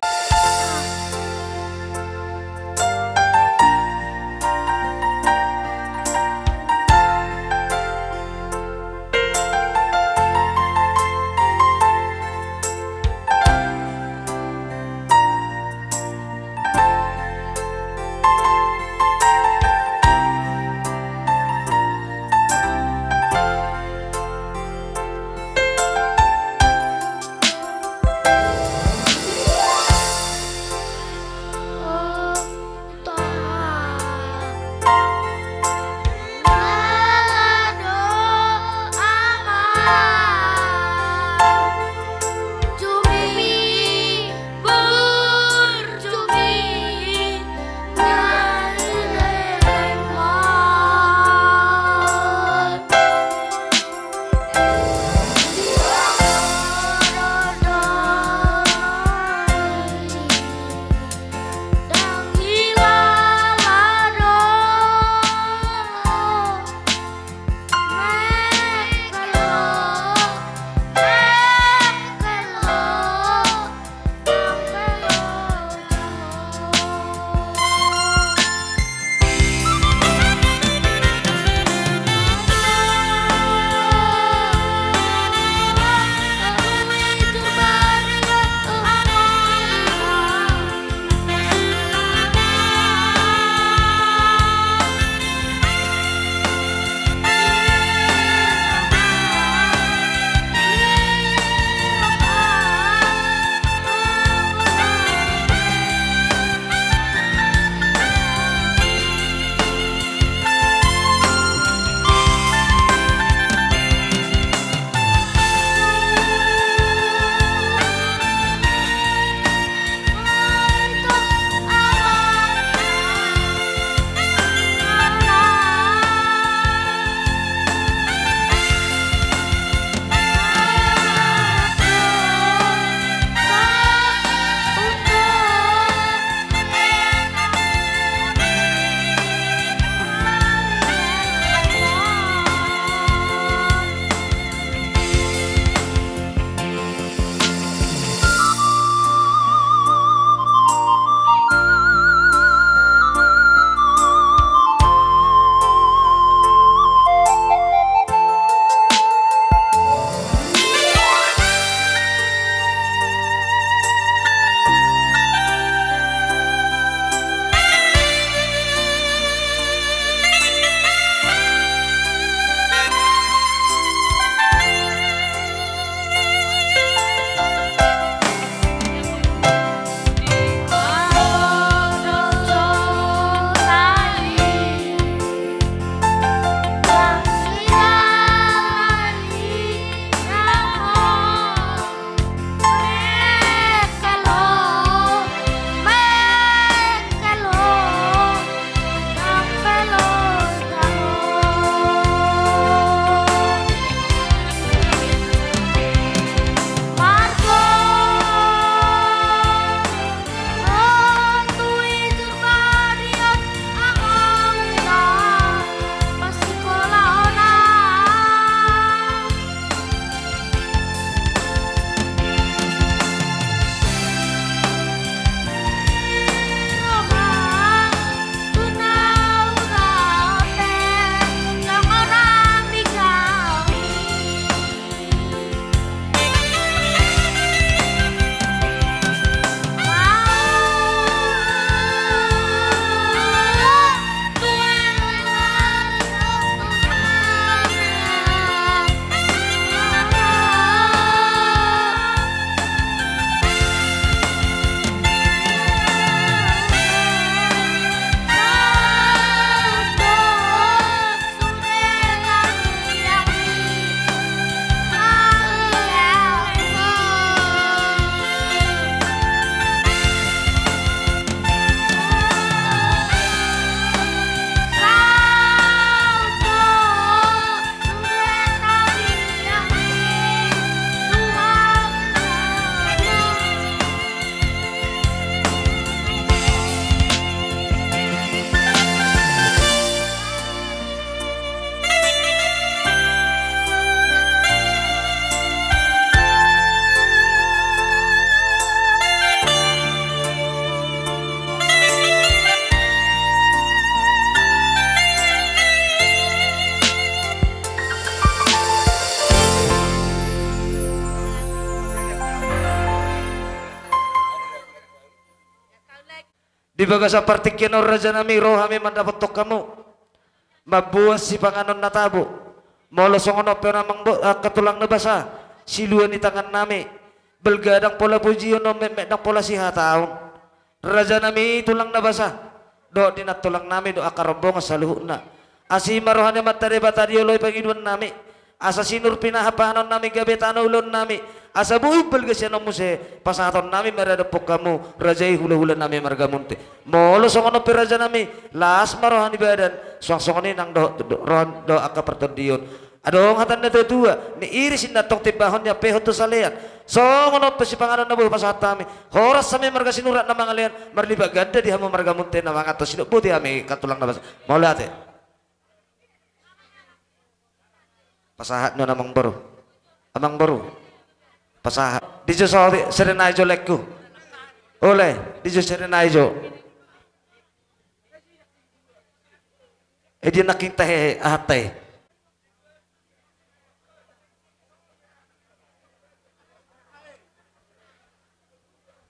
Bagasan partingkian on rajanami, ro hami mandapothon hamu mamboan sipanganon na tabo. Molo songon on pe on amang bo-, angka tulang na basa, silua ni tangannami, balga ndang pola pujion on, metmet ndang pola sihataon. Rajanami tulang na basa, dohot di nantulangnami dohot angka rombongan saluhutna. Asi ma roha ni Amanta Debata dioloi pangidoannami, asa sinur pinahan pahanonnami gabe tano ulaonnami, asa boi balga sianonmu muse pasahatonnami maradophon hamu raja i hulahulanami marga Munthe. Molo songon on pe rajanami, las ma roha ni badan, suang songon i nang dohot, do-, roha dohot angka partondion. Adong hata ni natuatua, niiris inna antong timbahon, niampehon tu salean. Songon on pe sipanganon na boi pasahat hami. Horas hami marga Sinurat na mangalean, marlipat ganda di hamu marga Munthe na manganhon. Sidok boti hami angka tulang na basa. Mauliate. Pasahat nuaeng amang boru. Amang boru. Pasahat. Di jo so-, serena i jo laengku. Ole, di jo serena i jo. Eh, dia nangkin tahe, aha tahe.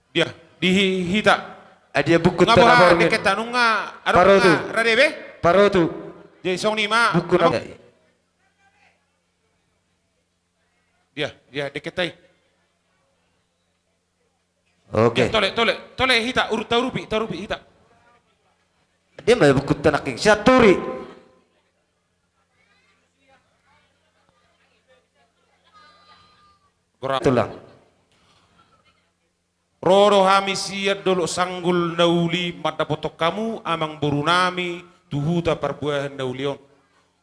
Dia, di hi-, hita. Ah, dia buku. Nga tena boha, borngin. Deket anu nga, aro. Parotu. Nga rade be? Parotu. Jadi songon i ma. Buku anu na. Dia, dia deket ai. Oke. Dia, tole, tole, tole hita, urut taurupi, taurupi hita. Dia ma buku tena nangkin. Sian turi. Gorang. Tulang. Ro do hami sian Dolok Sanggul na uli mandapothon hamu amang borunami tu huta parbuahan na uli on.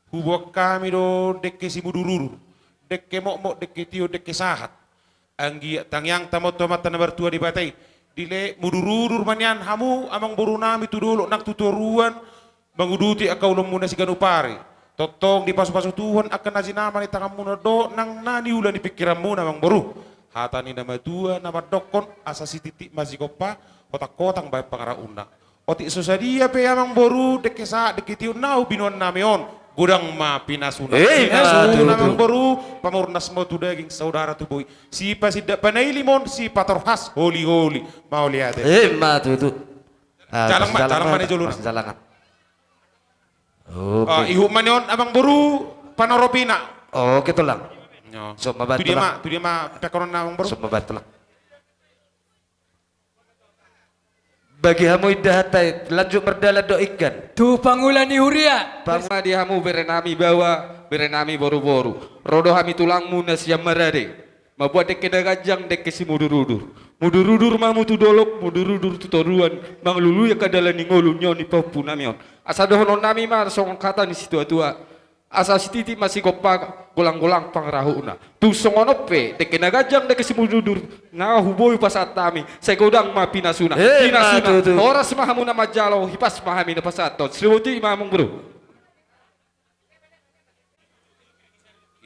Huboan hami do dengke simudurudur, dengke mokmok, dengke tio, dengke sahat. Anggiat tangiangta ma tu Amanta na martua Debata i. Dilehon mudurudur ma nian hamu amang borunami tu dolok nang tu toruan, manguduti angka ulaonmuna siganup ari. Tongtong dipasupasu Tuhan angka na jinama ni tanganmuna dohot nang na niula ni pingkiranmuna amang boru. Hata ni na matua na mandokkon asa sititi ma sigompa, hotang-hotang bahen pangarahutna. Otik so sadia pe amang boru dengke sahat dengke tio na binoannami on, godang ma pinasuna. Eh, pinasuna, betul, amang boru, pamurnas ma tu daging, saudara tu bohi. Sipasindak panaili ma on, sipatorhas holi-holi. Mauliate. Eh, ma tutu. Ah, jalang ma, jalang ma na jolo na. Jalangan. Oke. Ah, ihut ma ni on amang boru panoropina. Oke, tulang. Yo. So, mabat, tulang. Tu dia ma, tu dia ma pekonon na amang boru. So, mabat, tulang. Bagi hamu indahan ta i, lanjut mardalan do ingkan. Tu pangula ni huria. Pangula di hamu berenami baoa, berenami boruboru. Ro do hami tulangmu na sian Marade. Mamboan dengke na ganjang, dengke simudurudur. Mudurudur ma hamu tu dolok, mudurudur tu toruan, mangalului angka dalan ni ngolu nion ni pahompunami on. Asa dohononnami ma songon hata ni situatua. Asa sititi ma sigompa, golanggolang pangarahutna. Tung songon on pe, dengke na ganjang, dengke simudurudur, na huboi pasahat hami, sai godang ma pinasuna. Eh, pinasuna. Horas ma hamu na manjalo, hipas ma hami na pasahathon. Siboti ma amang boru.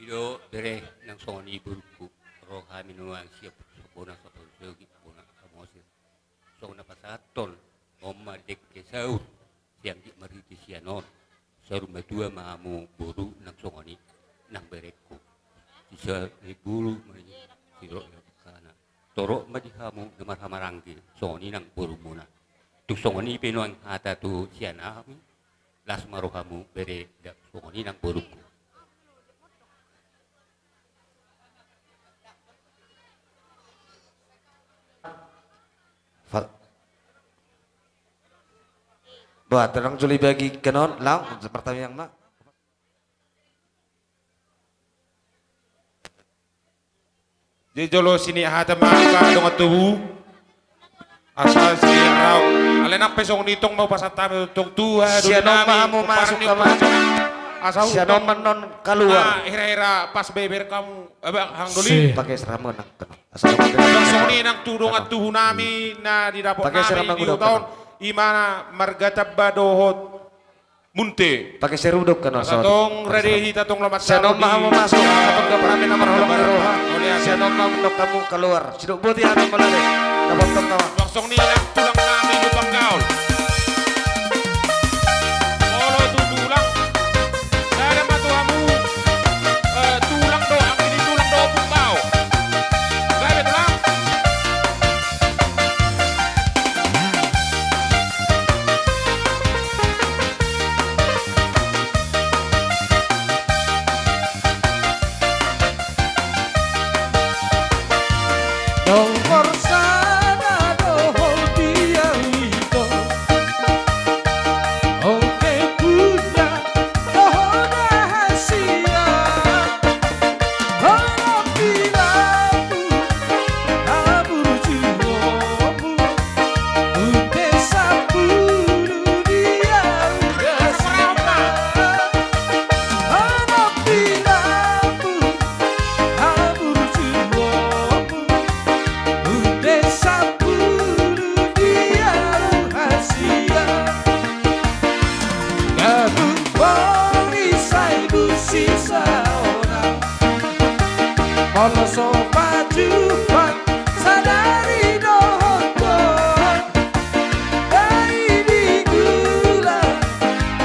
I do bere nang songon i borungku, ro hami nuaeng sian bona Saponsogi, bona Samosir. Songon na pasahathon, on ma dengke saur, sian gik marhite sian on, saur matua ma hamu boru nang songon i, nang berengku. Sisa ni bulu ma i, sirok i kana. Torop ma di hamu na marhahamaranggi, songon i nang borumuna. Tung songon i pe nuaeng hata tu sian hami, las ma rohamu bere, da songon i nang borungku. Fal-, bah, tenang joli bagi kenon, lang, seperti yang ma. Di jolo sini hata ma angka dongan tubu. Asa si rau. Alai nang pe songon i tong ma hupasahat hami tong tu haha. Sian on ma hamu masuk, amang. Asa sian on ma non kaluar. Hira-hira pas beber hamu, aba hang doli. Pakai serama nang kena. Asa songon i nang tu dongan tubu nami na didapot nami di huta on. Ima na marga Tamba dohot Munte. Pakai seruduk kan, asa tong rade hita tong lomat. Sian on ma hamu masuk, asa tong gap rame na marholong ni roha. Sian on ma mendok hamu kaluar. Sidok boti hami mauliate. Dapot tong nama. Langsung ni nang tulang nami Lubang Gaol. Molo tu tulang. Sada ma tu hamu, eh, tulang do, anggi ni tulang do Ompung Bao. Gabe tulang. Olo so pajumpang sadari dohot goar, baen di gula,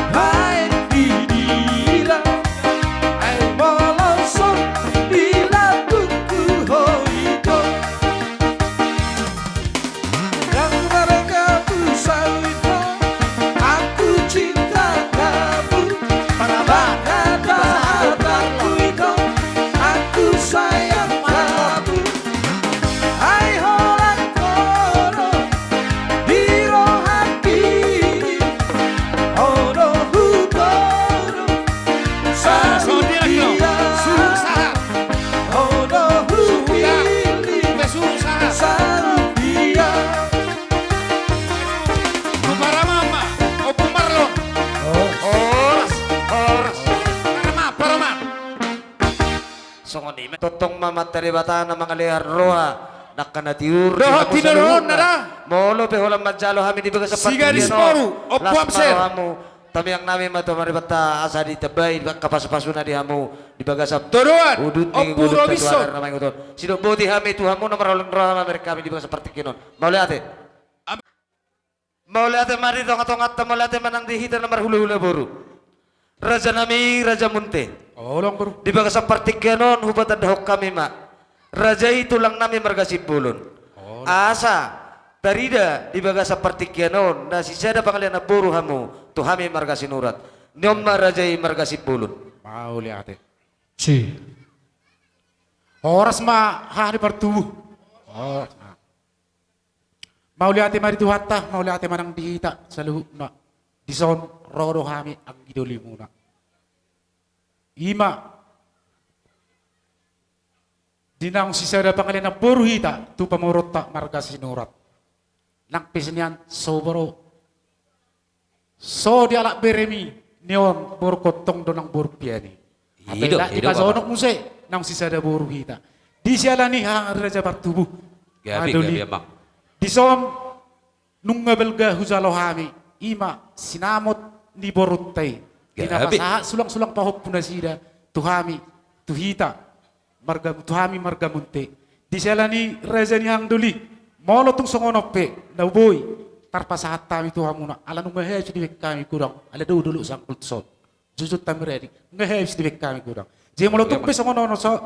baen di dila, ai molo so di lambungku ho ito. Yang mereka ku sawit ho, aku cinta kamu. Para ba, para ba, aku itu, aku sayang kamu. Ai holan kono di rohangki, ono hukono sarupiah. Ono hupillit sarupiah. Parama ma, Ompu Marlon. Horas, horas. Parama, parama. Songon i ma. Tongtong ma Amanta Debata na mangalehon roha, nangka na tiur di hamu saluhutna. Molo pe holan manjalo hami di bagasan partingkian on, las ma rohamu. Tamiang nami ma tu Amanta Debata asa ditambai angka pasupasuna di hamu di bagasan udut ni ngolunta tu ari na mangihut on. Sidok boti hami tu hamu na marholong roha mamereng hami di bagasan partingkian on. Mauliate. Mauliate ma di tongatonganta, mauliate ma nang di hita na marhulahula boru. Raja nami, Raja Munte. Di bagasan partingkian on hupatandahon hami ma, raja i tulang nami marga Simbolon. Asa tarida di bagasan partingkian on na sisada pangalean namboru hamu tu hami marga Sinurat. Ni on ma raja i marga Simbolon. Mauliate. Si. Horas ma haha ni partubu. Horas. Mauliate ma di Tuhanta, mauliate ma nang di hita saluhutna. Dison ro do hami anggi dolimuna. I ma di naung sisada pangalean namboru hita tu pamoruonta marga Sinurat. Nang pe sian so boro so dialap beremi, ni on boru Kontong do nang boru Piani. Hape i do, i do, Bapak. Dipasonok muse naung sisada boru hita. Di siala ni haha ni raja partubu. Gabe, gabe, Amang. Dison nunga balga hujalo hami, i ma sinamot ni borunta i. Gabe. Di na pasahat sulangsulang pahompu nasida tu hami, tu hita. Marga, tu hami marga Munte. Di siala ni raja ni hang doli, molo tung songon on pe na boi tarpasahat hami tu hamuna, ala nunga habis dibaen hami godang, ala do dolok sangkul son. Jujut hami radi, nunga habis dibaen hami godang. Jadi molo tung pe songon on so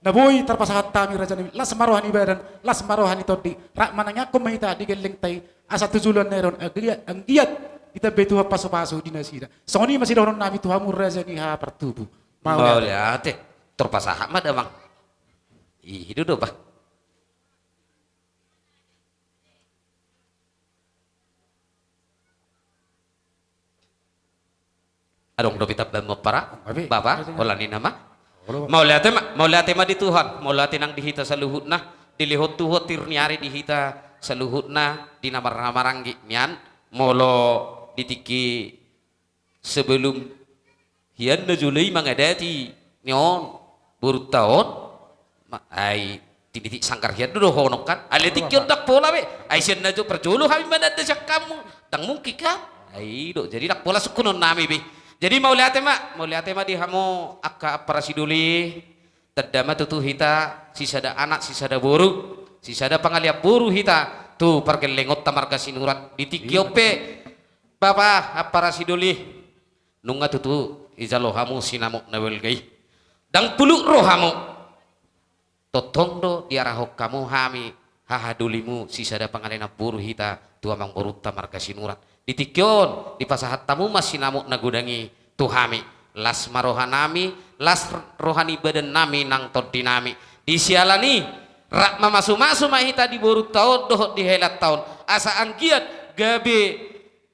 na boi tarpasahat hami raja nami, las ma roha ni badan, las ma roha ni tondi, rap manangiangkon ma hita di gellengta i, asa tu joloan na i ro on anggiat, anggiat ditambai Tuhan pasupasu di nasida. Songon i ma sidohonon nami tu hamu raja ni haha partubu. Mauliate. Mauliate. Tarpasahat ma damang. I do do, Bah. Adong dope tambahan, Ampara? Bapa, holan i nama. Mauliate ma, mauliate ma di Tuhan, mauliate nang di hita saluhutna, dilehon Tuhan tiur ni ari di hita saluhutna, di na marhahamaranggi nian, molo di tingki sebelum hian na jolo i mangadati ni on borunta on, ai tiniti sanggar hian do dohonon kan, alai tingki on ndang pola be, ai sian na jo parjolo hami mananda sian hamu, ndang mungkin kan, ai do, jadi ndang pola sungkunon nami be. Jadi mauliate ma, mauliate ma di hamu angka ampara sidoli, tanda ma tutu hita sisada anak, sisada boru, sisada pangalean boru hita tu pargellengonta marga Sinurat di tingki on pe. Bapa, ampara sidoli, nunga tutu dijalo hamu sinamot na balga i. Ndang puluk rohamu. Tongtong do diarahon hamu hami haha dolimu sisada pangalean namboru hita tu amangborunta marga Sinurat. Di tingki on dipasahat hamu ma sinamot na godang i tu hami. Las ma roha nami, las roha ni badan nami nang tondi nami. Di siala ni i, rap mamasumasu ma hita di borunta on dohot di helanta on. Asa anggiat gabe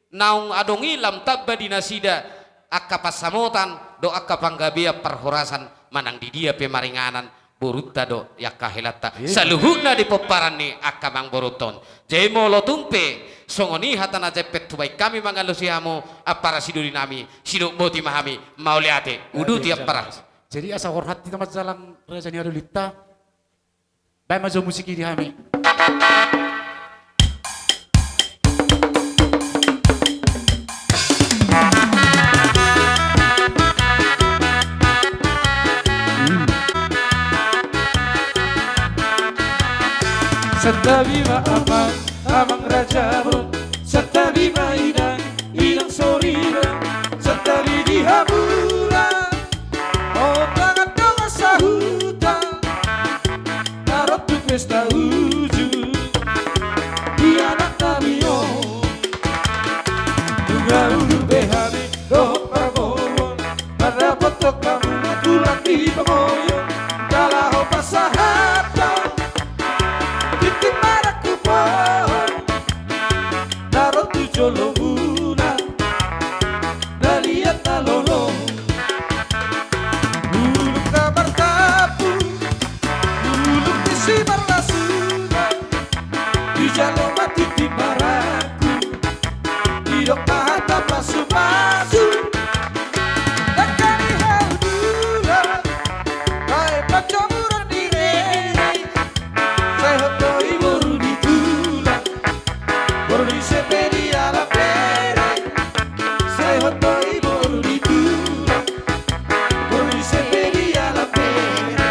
naung adong i lam tamba di nasida angka pansamotan dohot angka panggabean parhorasan manang di dia pe maringanan borunta dohot angka helanta. Saluhutna di pomparan ni angka amangborunta on. Jadi molo tung pe songon i hata na jempek hubaen hami mangalusi hamu ampara sidoli nami, sidok boti ma hami, mauliate. Uduti ampara. Jadi asa horhat hita manjalang raja ni hadolinta. Baen ma jo musik i di hami. Santabi ma amang, amang raja on. Santabi ma inang, inang soriban. Santabi di hamu na on, dongan-dongan sahuta na ro tu pesta uju di anaknami on. Nunga ulu be hami dohot parboruon mandapothon hamu na tulang di pamoruon, na laho pasahathon tintin marangkup pohon na ro tu jolomuna, na liat na lolo. Uluk na martampuk, uluk ni simarlasuna, dijalo ma tintin marangkup, didok ma hata pasupasu. Dangka ni hau dulang, baen panjomuran ni rere. Sai hot do i boru ni tulang, boru ni ise pe dialap bere. Sai hot do i boru ni tulang, boru ni ise pe dialap bere.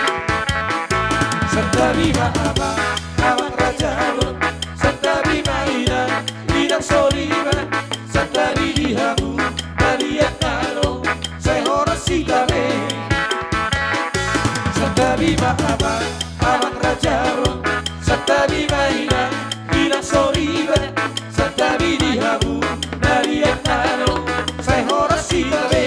Santabi ma amang, amang raja on. Santabi ma inang, inang soriban. Santabi di hamu na liat na lolo, sai horas hita be. Santabi ma amang, amang raja on. Santabi ma inang, inang soriban. Santabi di hamu na liat na lolo, sai horas hita be.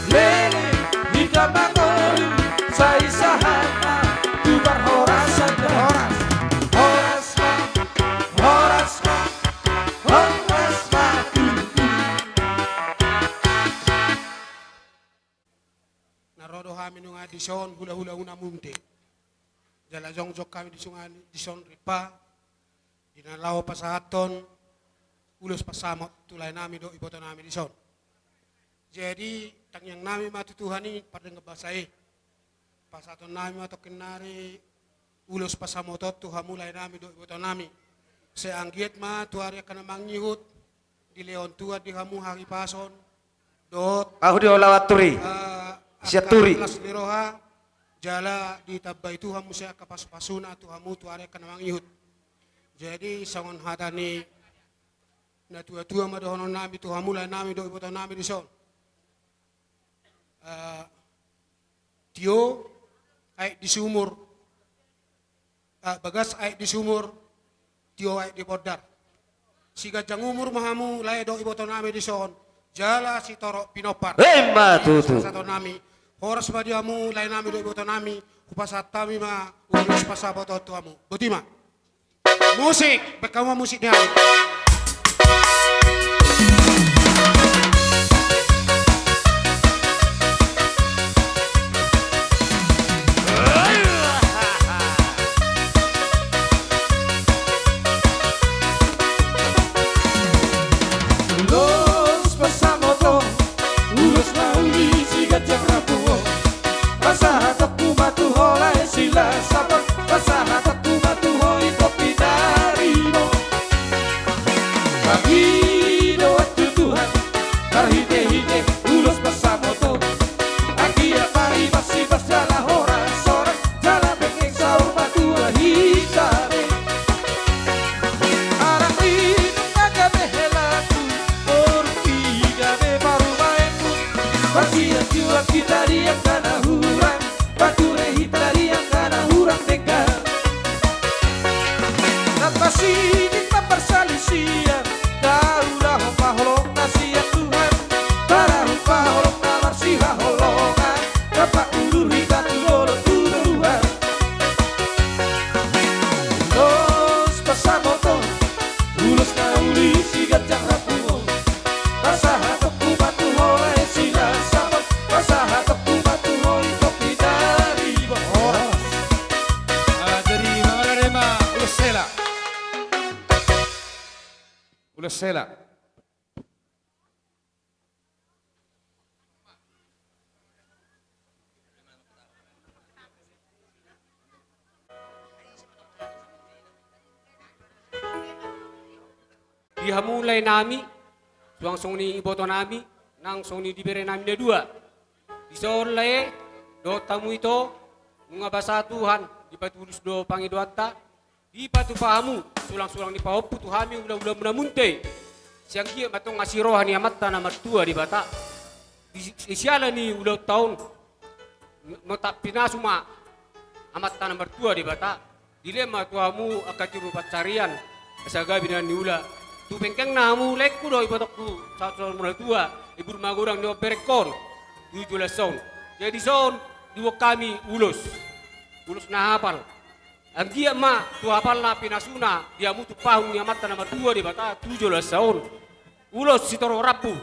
Leleng hita mangolu, sai sahat ma tu parhorasan. Horas, horas ma, horas ma, horas ma tutu. Na ro do hami nunga dison hulahula Unamunte. Jala jongjong hami di sungai dison Rimpa, di na laho pasahathon ulos pansamot tu laenami dohot ibotonami dison. Jadi, tangiangnami ma tu Tuhan i pardenggan basa i. Pasahatonnami ma tongkin nari ulos pansamot on tu hamu laenami dohot ibotonami. Sai anggiat ma tu ari angka na mangihut dilehon Tuhan di hamu hahipason dohot, ahu di ola waturi, eh, sianturi, las ni roha, jala ditambai Tuhan muse angka pasupasuna tu hamu tu ari angka na mangihut. Jadi songon hata ni natuatua ma dohononnami tu hamu laenami dohot ibotonami dison. Eh, tio aek di sumur, eh, bagas aek di sumur, tio aek di bondar. Siganjang umur ma hamu lae dohot ibotonami dison, jala sitorop pinompar. Emma tutu. Pasahatonnami, horas ma di hamu laenami dohot ibotonami. Hupasahat hami ma ulos pansamot on tu hamu. Boti ma. Musik, baen hamu ma musik ni hami. Ulos pansamot on, ulos na uli siganjang rambu on. Pasahatonku ma tu ho lae Silasabon, pasahatonku ma tu ho i Tompinarimo. Pangidoanku tu Tuhan marhitehite ulos pansamot on, anggiat ma i masipas jala horas-horas, jala penggeng saur matua hita be. Anak ni nunga gabe helaku, boru i gabe parumaenku. Marsianjuan hita di angka na hurang, pature hita di angka na hurang denggan. Na pasiding ma parsalisian, na ulahon ma holong na sian Tuhan, parahut ma holong na marsihaholongan, na paulur hita tu dolok tu toruan. Ulos pansamot on, ulos na uli siganjang rambu on. Pasahatonku ma tu ho lae Silasabon, pasahatonku ma tu ho i Tompinarimo. Ulos hela. Di hamu lae nami, suang songon i iboto nami, nang songon i di bere nami na dua. Dison lae, dohot hamu ito, nunga basa Tuhan, dipatulus do pangidoanta, dipatupa hamu, sulang-sulang ni pahompu tu hami ula-ulamuna munte. Sai anggiat ma tongon asi roha ni Amanta na martua Debata. Di, di siala ni ulaonta on, motap pinasu ma Amanta na martua Debata. Dilehon ma tu hamu angka tiur pansarian, asa gabe na niula. Tu penggengna hamu laengku dohot ibotongku sahat tu hamu na tua, ibur magodang ni omberengkon, tu joloan on. Jadi dison, diboan hami ulos. Ulos na hapal. Anggiat ma tu hapalna pinasuna di hamu tumpahon ni Amanta na martua Debata tu joloan on. Ulos sitorop rambu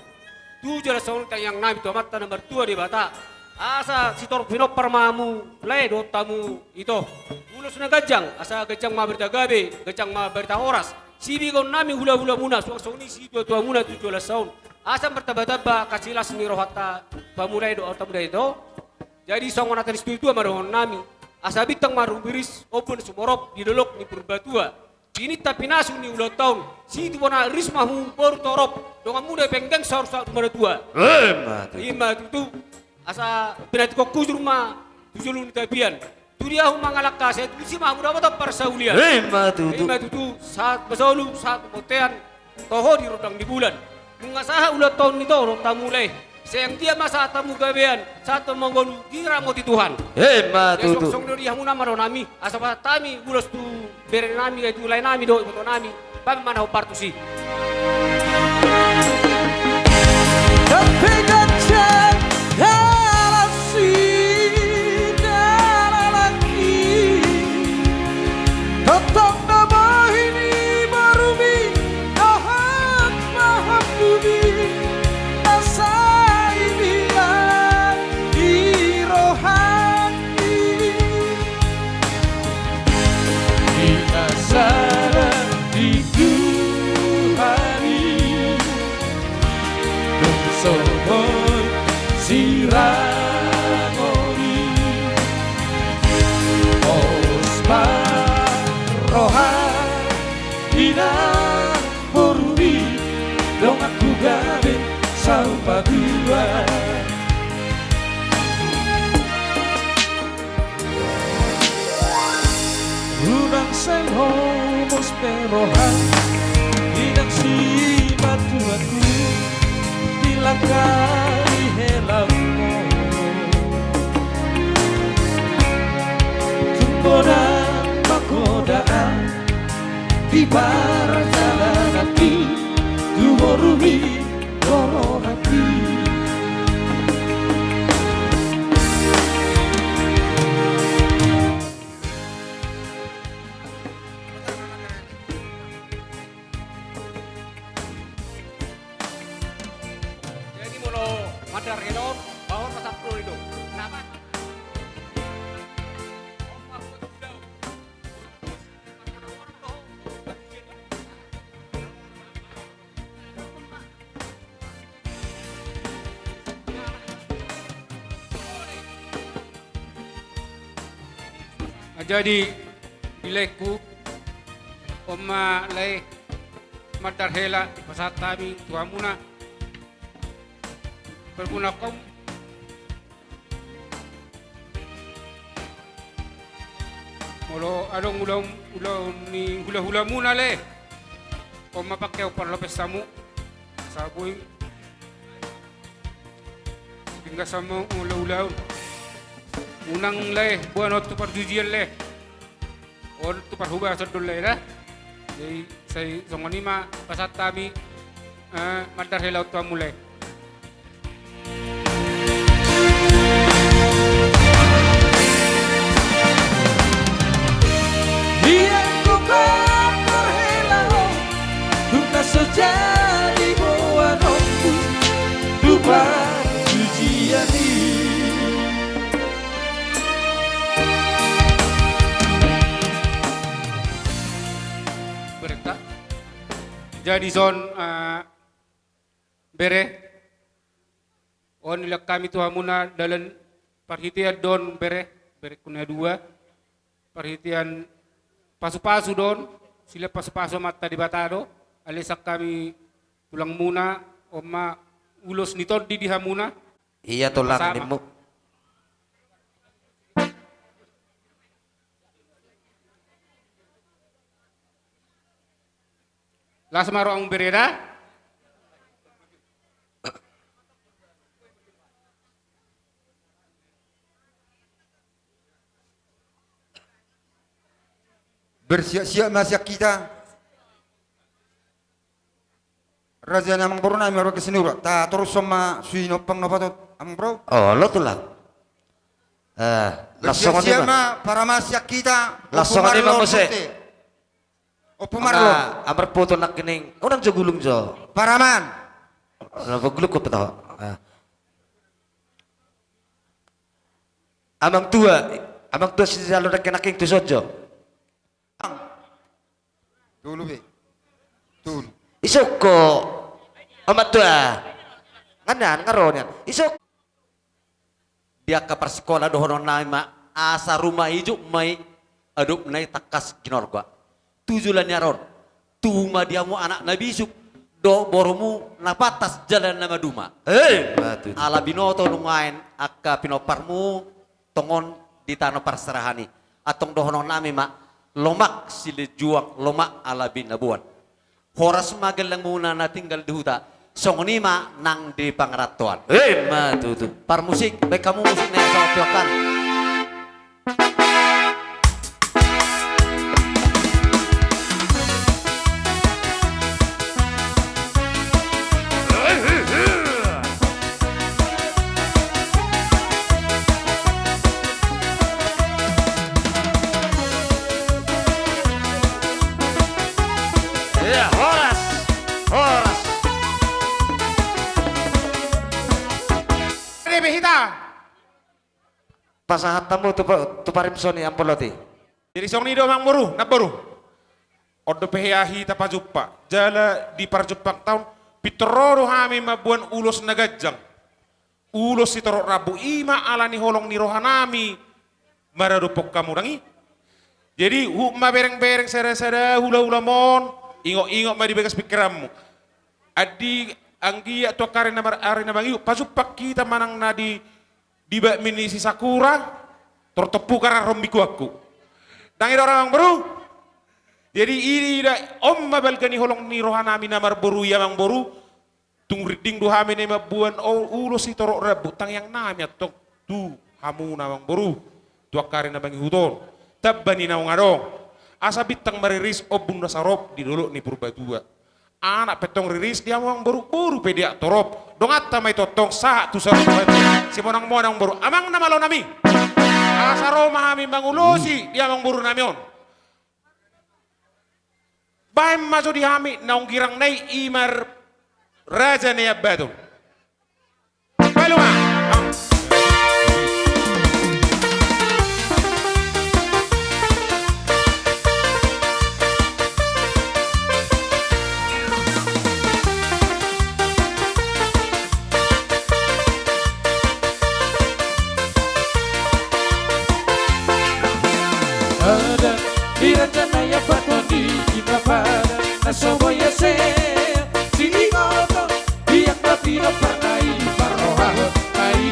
tu joloan on tangiang nami tu Amanta na martua Debata. Asa sitorop pinompar ma hamu lae dohot hamu ito. Ulos na ganjang, asa ganjang ma barita gabe, ganjang ma barita horas. Sibegeon nami hula-hulamuna, suang songon i situa-tuamuna tu joloan on. Asa martamba-tamba angka silas ni rohanta tu hamu lae dohot hamu ito. Jadi songon hata ni situa-tua ma dohonon nami, asa bintang ma rumiris, ombun sumorop di dolok ni Purbatua. Pinita pinasu ni ulaonta on, situbuan na ris ma hamu boru torop, donganmuna i penggeng saur-saur tu martua. Ima tutu. Ima tutu. Asa pinantikhon hujur ma tu julu ni tapian. Tu dia hamu mangalangka, sai tusi ma hamu dapotan parsaulian. Ima tutu. Ima tutu. Sahat pasolu, sahat pambontean. Toho di rondang ni bulan. Nunga sahat ulaonta on ito dohot hamu lae. Sai anggiat ma sahat hamu gabean, sahat hamu mangolu, diramoti Tuhan. Ima tutu. Suang songon i di hamuna ma dohonon nami, asa pasahat hami ulos tu bere nami, tu lae nami dohot iboto nami. Bahen ma na hombar tusi. Dope ganjang dalan si dalan laki. Tongtong do bohi ni borumi dohot pahompu na sai bilang di rohangki. Di na sada di Tuhan i. Dung songon sirang on i, pos ma roha ni na borumi, donganku gabe saur matua. Unang sai lomos pe roham, inang simatuaku, di langkah di helamu. Tung godang ma godaan di parjalananki, tu borumi do rohangki. Jadi molo mandar hela on, bahen ma sampulu ribu. Kenapa? Jadi, di laengku, on ma lae mandar hela, pasahat hami tu hamuna. Pergunakan Molo adong ulaon, ulaon ni hula-hulamuna lae, on ma pangkeon parlopes hamu. Asa boi pinggas hamu molo ulaon. Unang lae, boan on tu parjujian lae. On tu parhubasan do lae da. Jadi sai songon i ma pasahat hami. Eh, mandar hela on tu hamu lae. Ia ku mandar hela on, dung na so jadi boanonku tu parjujian i. Berta. Jadi son, eh, bere, on dilehon hami tu hamuna dalan parhitean do on bere, berengku na dua, parhitean pasupasu do on, silean pasupasu Amanta Debata do, alai sian hami tulangmuna, on ma ulos ni tondi di hamuna. Ia tulang. Sama. Nimmu. Las ma rohamu bere da. Bersiap-siap ma sian hita. Raja ni amangboru nami marga Sinurat. Ta torus on ma suhi ni ompang na patot, amangboru. Olo tulang. Eh, las songon i ma. Bersiap-siap ma paraman sian hita. Las songon i ma muse. Ompu Marlon. Amar putu nangkining. Unang jo gulung jo. Paraman. Unang gulung ko peto. Eh. Amang tua, amang tua sijalo nangkining tu son jo. Tolu be. Tolu. Isuk ho. Amang tua. Nganan, nga ro nian. Isuk. Di angka parsikola dohonon nami ma, asa ruma ijuk ma i, adop na i tangkas ginorga. Tu joloan ni ari on, tubu ma di hamu anak na bisuk, dohot borumu na pantas jala na maduma. Hei! Ala binoto nuaeng angka pinomparmu, tongon di tano parserahan i. Antong dohonon nami ma, lomak silinjuang, lomak ala binaboan. Horas ma gellengmuna na tinggal di huta, songon i ma nang di pangarantoan. Ima tutu. Parmusik, baen hamu musik na asa opiokkan. Ia, horas, horas. Ede be hita. Pasahat hamu tu pa-, tu parimson i, amang boru. Jadi songon i do amangboru, namboru. On dope hea hita pajumpa. Jala di parjumpangta on, pintor ro do hami mamboan ulos na ganjang. Ulos sitorop rambu, ima ala ni holong ni rohanami maradophon hamu nang i. Jadi, huhut ma bereng-bereng sada-sada, hula-hula mon, ingot-ingot ma di bagas pingkiranmu. Andi anggiat tu angka ari na mar-, ari na mangihut, pajumpang hita manang na di, di bakmi ni si Sakura, torop tu puka ra ro mingguanku. Nang i do amangboru. Jadi, i do, on ma balga ni holong ni rohanami na marboru i amangboru. Tung rinding do hami na i mamboan o-, ulos sitorop rambu, tangiang nami antong tu hamuna amangboru, tu angka ari na mangihut on. Tamba ni naung adong, asa bintang mariris ombun na sarop di dolok ni Purbatua. Anak pe antong riris di hamu amangboru, boru pe diak torop. Donganta ma i tongtong sahat tu saur matua. Simonang-monang amangboru, amang na malo nami. Asa ro ma hami mangulosi di amangboru nami on. Baen ma jo di hami naung girang na i, i ma Raja Nai Ambaton. Palu ma. Adat ni Raja Nai Ambaton di Jinabadan na so boi ese silingoto, biang ma pinompar na i parrohahon, na i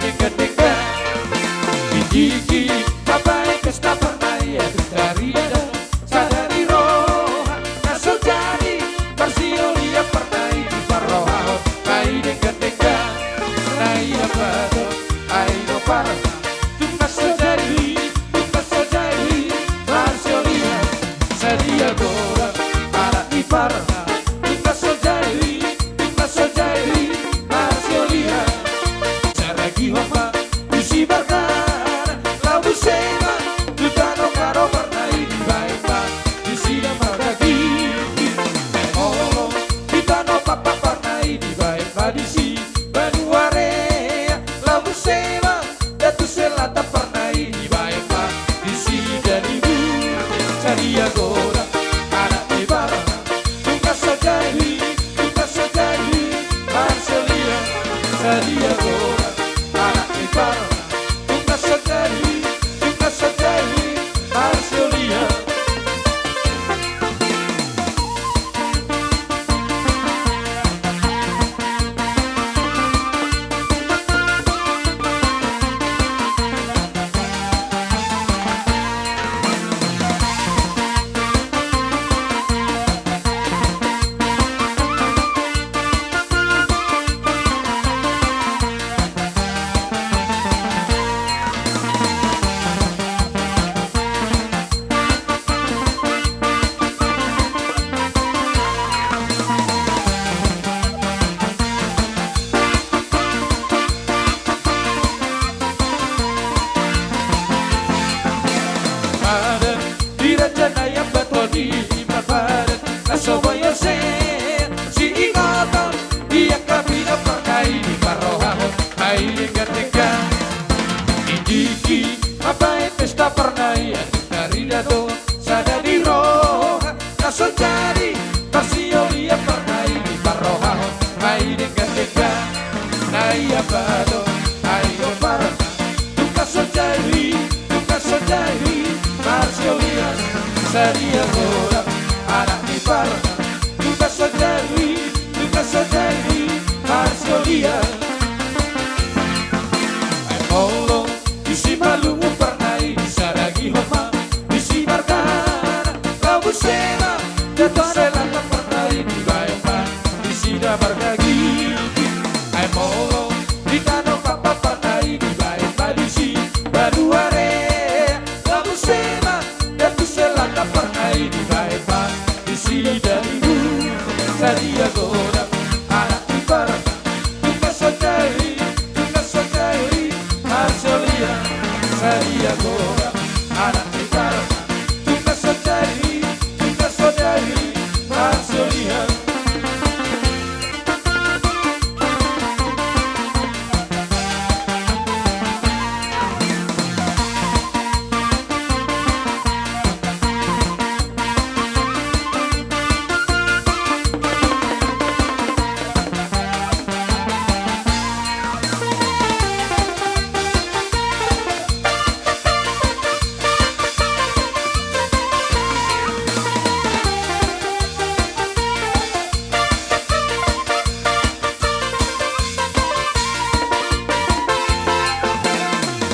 Pernah ia tarida do sada di roha, na so jadi marsiolian pernah i diparrohahon ma i denggan-denggan. Na ia bato ai do pernah, tung na so jadi, tung na so jadi marsiolian. Sadia godang anak ni pernah, tung na so jadi, tung na so jadi marsiolian. Ai molo disi malungun pernah i disaragi homa, disi margana labu sema, jatuh selatan pernah i dibaen ma disi da margagi. Ai molo di tano papa pernah i dibaen ma disi baluare labu sema, jatuh selatan pernah i dibaen ma disi da ibu. Sadia godang anak ni pernah, tung na so jadi, tung na so jadi marsiolian. Sadia godang anak ni pernah, tung na so jadi, tung na so jadi marsiolian.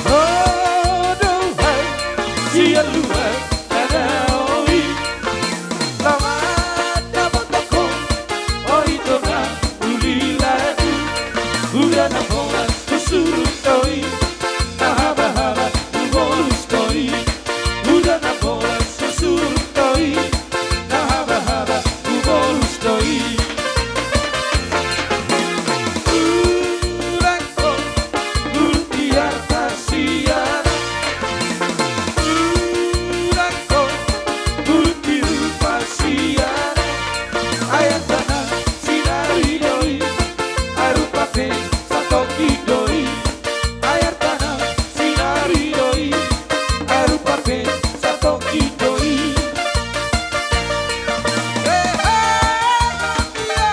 Ro do au sian luat tano i, laos dapothon ho, ito na hulilahon, huda na holan husurut ho i, na habahaba hubolus ho i. Huda na holan husurut ho i, na habahaba hubolus ho i. Unang ho hulung di arta sian, unang ho hulung di rupa sian. Ai arta na sinari do i, ai rupa pe satongkin do i. Ai arta na sinari do i, ai rupa pe satongkin do i. He, he, he,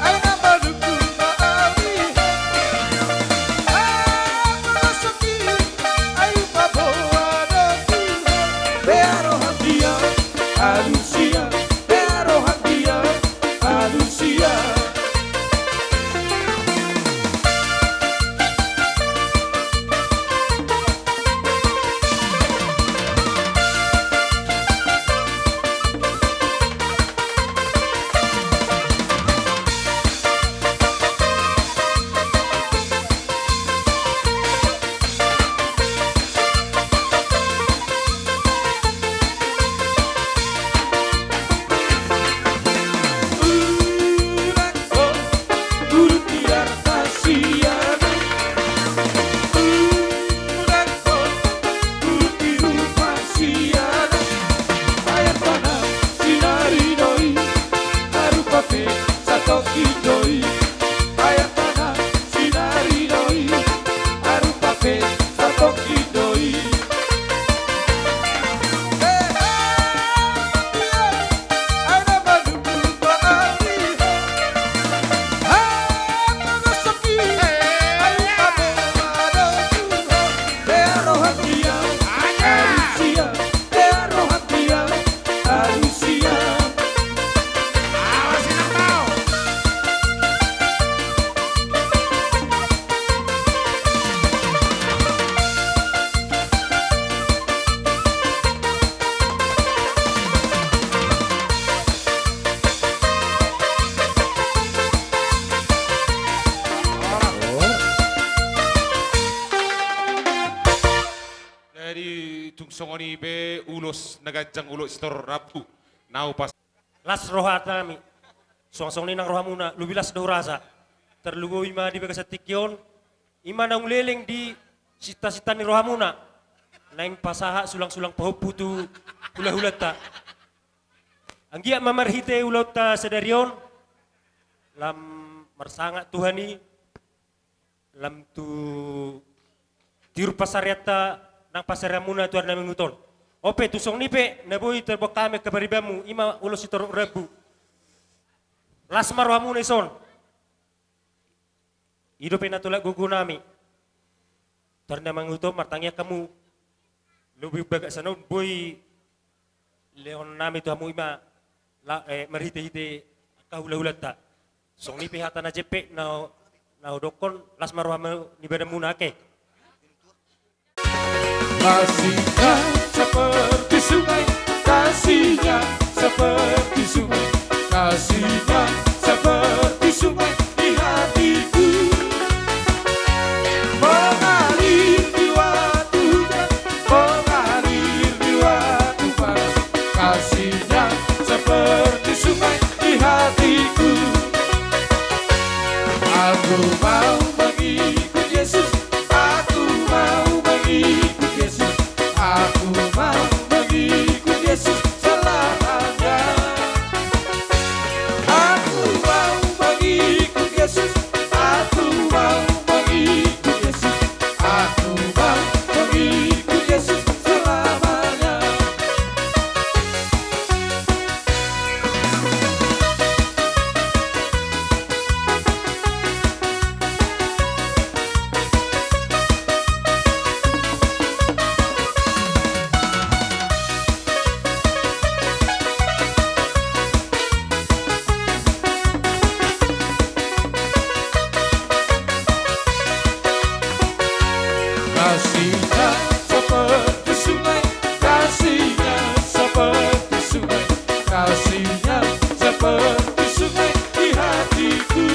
ai na manungkun ma au i, he. Ai na manungkun, ai upa boa do tu, he. Pe roham dia, alusia, pe roham dia, alusia. Unang ho hulung di arta sian, unang ho hulung di rupa sian. Ai arta na sinari do i, ai rupa pe satongkin do i. Ai arta na sinari do i, ai rupa pe satongkin do i. Jadi tung songon i pe ulos na ganjang, ulos sitor rambu na hupas- Las rohanami. Suang songon i nang rohamuna, lobi las do hurasa. Tarlumobi ma di bagasan tingki on, i ma naung leleng di sinta-sinta ni rohamuna, naeng pasahat sulang-sulang pahompu tu hula-hulanta. Anggiat ma marhite ulaonta sadari on, lam marsangap Tuhan i, lam tu tiur pansarianta nang pansarianmuna tu ari na mangihuthon. On pe tu songon i pe na boi tarbuat hami angka paribanmu, i ma ulos sitorop rambu. Las ma rohamuna dison. I dope na tolap gogo nami tu ari na mangihuthon, martangiang hamu. Lobi bagasan on boi lehon nami tu hamu i ma la, eh, marhite-hite angka hula-hulanta. Songon i pe hata na jempek na, na hudokkon, las ma roha ni badanmuna, oke. Kasihnya seperti sungai, kasihnya seperti sungai, kasihnya seperti sungai di hatiku. Mengalir di waktu hujan, mengalir di waktu panas, kasihnya seperti sungai di hatiku. Aku mau mengikut Yesus, aku mau mengikut Yesus, aku mau mengikut Yesus selamanya. Aku mau mengikut Yesus, aku mau mengikut Yesus, aku mau mengikut Yesus selamanya. Kasihnya seperti sungai, kasihnya seperti sungai, kasihnya seperti sungai di hatiku.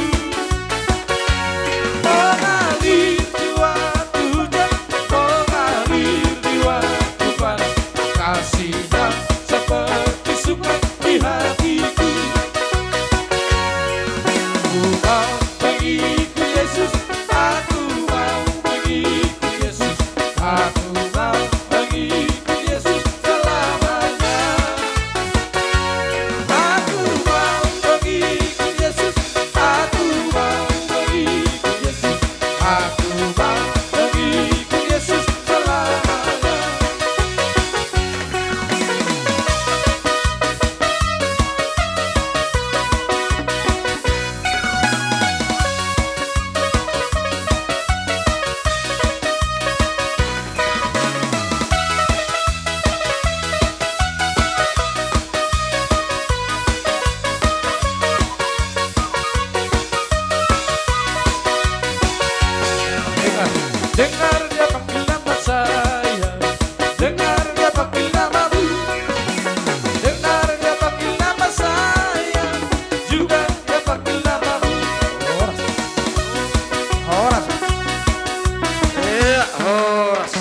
Mengalir di waktu hujan, mengalir di waktu panas, kasihnya seperti sungai di hatiku. Aku mau mengikut Yesus, aku mau mengikut Yesus, aku mau mengikut Yesus selamanya. Aku mau mengikut Yesus, aku mau mengikut Yesus, aku mau mengikut Yesus selamanya. Dengar, dengar dia panggil nama saya, dengar dia panggil namamu, dengar dia panggil nama saya, juga dia panggil namamu. Horas. Horas. Iya, horas.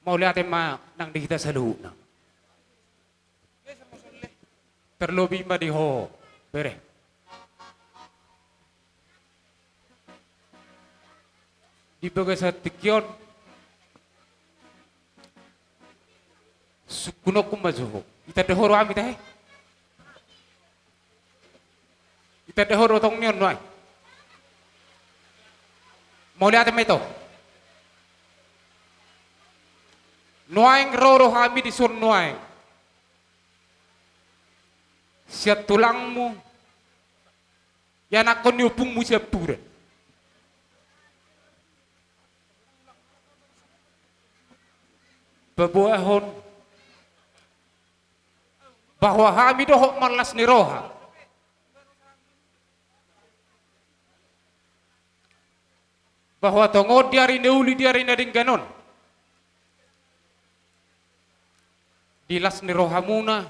Mauliate ma nang di hita saluhutna. Terlebih ma di ho, bere. Di bagasan tingki on, sungkunonku ma jo ho. Itanda ho roham ita he. Itanda ho do tong ni on nuaeng. Mauliate ma ito. Nuaeng ro do hami dison nuaeng. Sian tulangmu, ianakhon ni ompungmu Siampudan. Paboahon bahwa hami dohot ma las ni roha bahwa tongon di ari na uli, di ari na denggan on, di las ni rohamuna,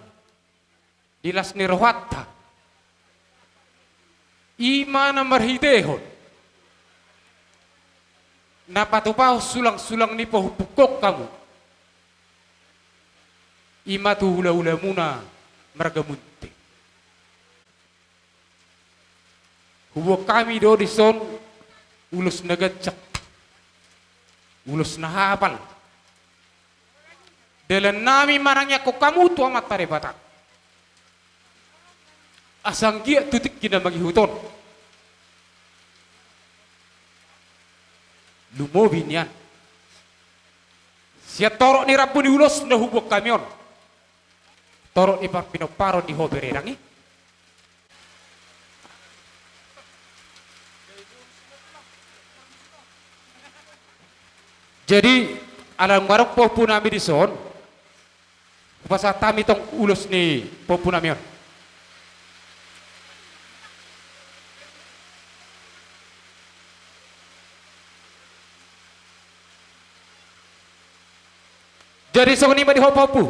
di las ni rohanta, i ma na marhitehon na patupahon sulang-sulang ni pahompungkon hamu, i ma tu hula-hulamuna marga Munte. Huboan hami do dison ulos na ganjang, ulos na hapal. Dalan nami manangiangkon hamu tu Amanta Debata, asa anggiat tu tingki na mangihut on, Lumobi nian sian torop ni rambu ni ulos na hubuat hami on, torop ni parpinomparon ni ho bere nami. Jadi ala nunga adong pahompu nami dison, hupasahat hami tong ulos ni pahompu nami on. Jadi songon i ma di ho pahompu.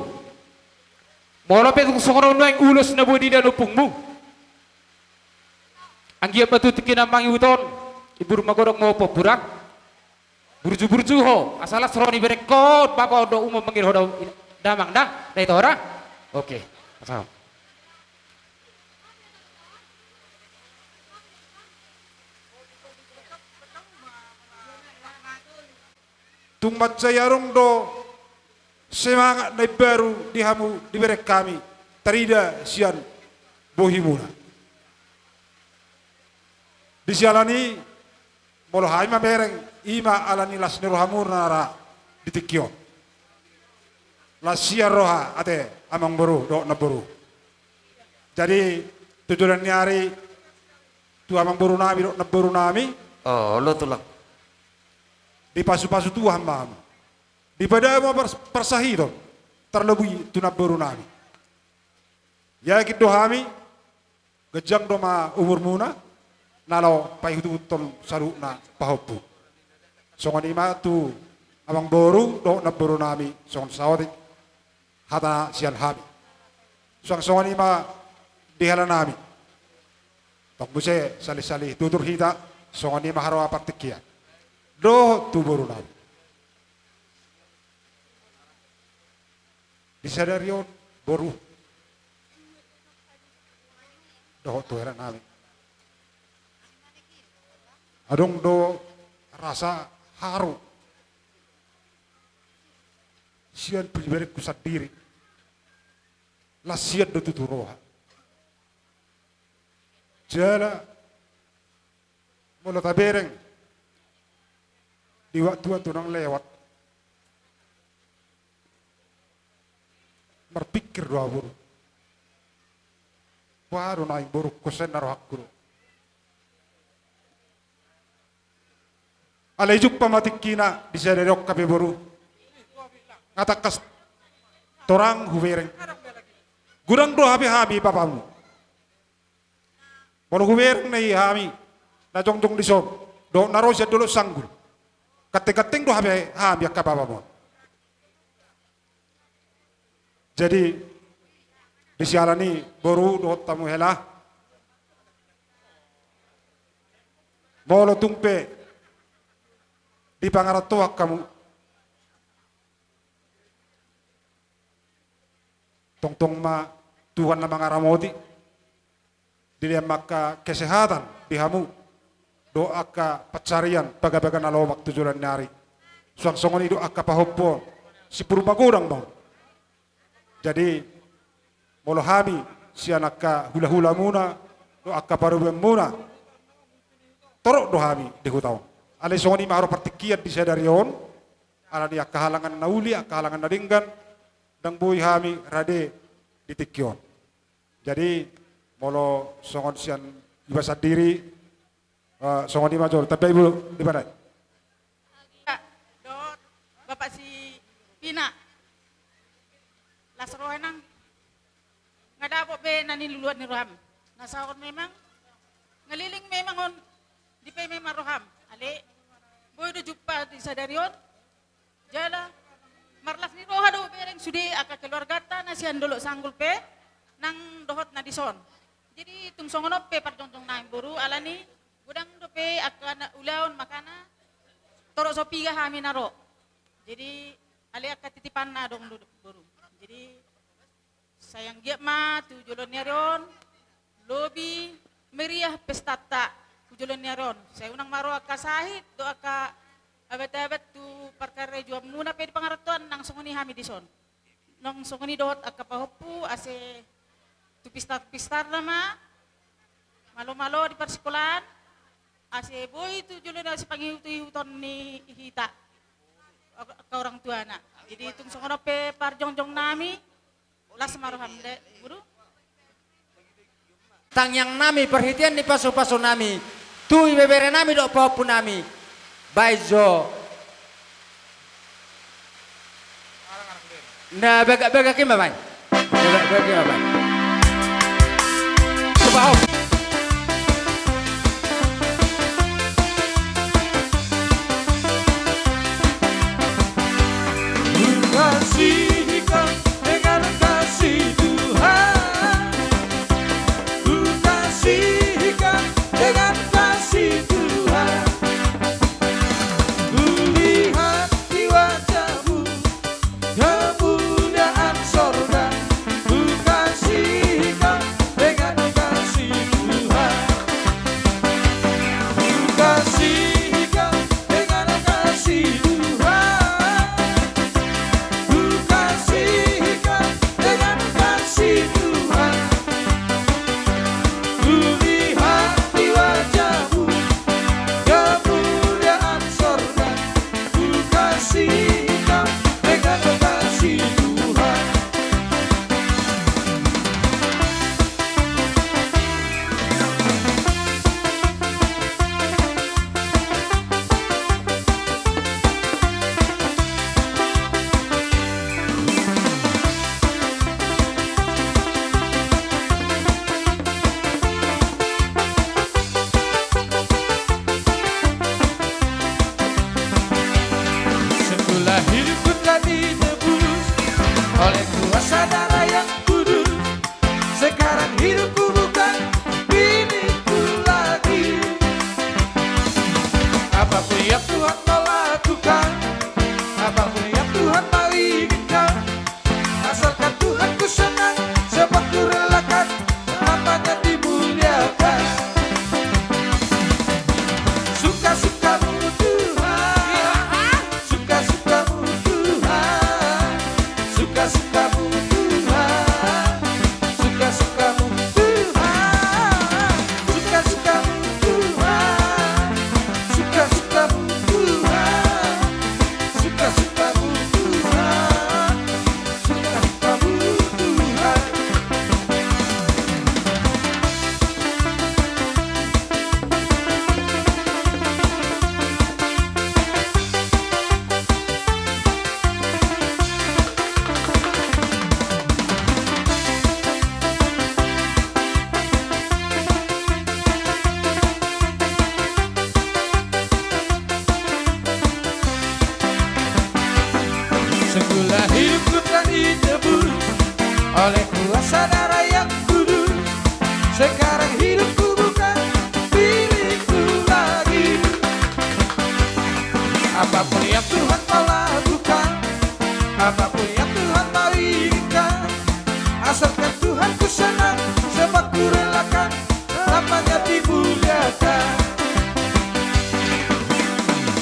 Molo pe tung songon on nuaeng ulos na boi diida ni ompungmu, anggiat ma tu tingki na mangihut on, ibur magodang ma ho pahompu da. Burju-burju ho asa las roha ni berengkon, bapa on do umum mangido ho da, damang da, da ito da. Oke. Asa. Tung mansai adong do semangat na imbaru di hamu di bereng hami tarida sian bohimuna. Di siala ni molo hami mamereng, i ma ala ni las ni rohamuna ra di tingki on. Las sian roha ate amangboru dohot namboru. Jadi tu joloan ni ari tu amangboru nami dohot namboru nami. Olo tulang. Dipasu-pasu Tuhan ma hamu. Dipadao ma pars-, parsahiton, tarlobi tu namboru nami. Yakin do hami, ganjang do ma umurmuna, na laho paihuthon saluhutna pahompu. Songon i ma tu amangboru dohot namboru nami, songon saotik hata sian hami. Suang songon i ma di hela nami. Tong muse salih-salih tutur hita, songon i ma haroa partingkian. Dohot tu boru nami. Di sadari on boru dohot tu hela nami, adong do rasa haru sian pribadeku sandiri. Las sian do tutu roha. Jala molo tabereng di waktu-waktu naung lewat, marpingkir do ahu boru. Boha do naeng boru, kuasaen na rohangku do. Alai jumpa ma tingkina di sadari on hape boru. Nga tangkas torang hubereng. Godang do hape hami bapamu. Molo hubereng na i hami na jongjong dison dohot na ro sian Dolok Sanggul, ganteng-ganteng do hape hami angka bapamu on. Jadi di siala ni boru dohot hamu hela, molo tung pe dipangarantoan hamu, tongtong ma Tuhan na mangaramoti. Dilehon ma angka kesehatan di hamu dohot angka pansarian bagabaga na lomak tu joloan ni ari. Suang songon i dohot angka pahompu on, simbur magodang ma on. Jadi molo hami sian angka hulahulamuna dohot angka parumaenmuna, torop do hami di huta on. Alai songon i ma haroa partingkian di sadari on, ala ni angka halangan na uli, angka halangan na denggan, ndang boi hami rade di tingki on. Jadi molo songon sian iba sandiri, eh, songon i ma jolo, tambai molo di mana i. Dohot Bapak si Pina. Las roha nang. Nga dapot be na niluluan ni roham. Na sahat memang, nga leleng memang on, dipe memang roham. Alai boi do jumpa di sadari on. Jala marlas ni roha do hubereng sude angka keluarganta na sian Dolok Sanggul pe nang dohot na dison. Jadi tung songon on pe parjongjong nami boru, ala ni godang dope angka na ulaon makana torop so piga hami na ro. Jadi alai angka titipanna adong do boru. Jadi sai anggiat ma tu joloan ni ari on lobi meriah pestanta tu joloan ni ari on. Sai unang ma ro angka sahit dohot angka abat-abat tu parkarejoanmuna pe di pangarantoan, nang songon i hami dison. Nang songon i dohot angka pahompu, ase tu pistar-pistarna ma, malo-malo di parsikolaan. Ase boi tu jolo na sipangihut-ihuton ni hita, angka orang tuana. Jadi tung songon on pe parjongjong nami, las ma roham, Dek, Guru. Tangiang nami, parhitean ni pasu-pasu nami tu ibebere nami dohot pahompu nami, baen jo. Na bagak-bagak i ma baen. Bagak-bagak i ma baen. Coba, om. Kukasihi Kam dengan kasih Tuhan. Kukasihi Kam dengan kasih Tuhan. Kulihat di wajah-Mu kemuliaan sorga. Kukasihi Kam dengan kasih Tuhan. Kukasihi Kam dengan kasih Tuhan. Kukasihi Kam dengan kasih Tuhan. Kulihat di wajah-Mu kemuliaan sorga. Kukasihi Kam dengan kasih Tuhan. Sungguhlah hidupku telah ditebus oleh kuasa darah yang kudus. Sekarang hidupku bukan milikku lagi. Apapun yang Tuhan mau lakukan, apapun yang Tuhan mau inginkan, asalkan Tuhanku senang, sebab kurelakan nama-Nya dimuliakan. Suka-suka-Mu Tuhan, suka-suka-Mu Tuhan, suka-suka-Mu Tuhan, suka-suka-Mu Tuhan, suka-suka-Mu Tuhan, suka-suka-Mu Tuhan, suka-suka-Mu Tuhan, suka-suka-Mu Tuhan. Sungguhlah hidupku telah ditebus oleh kuasa darah yang kudus. Sekarang hidupku bukan milikku lagi. Apapun yang Tuhan mau lakukan, apapun yang Tuhan mau inginkan, asalkan Tuhanku senang, sebab kurelakan nama-Nya dimuliakan.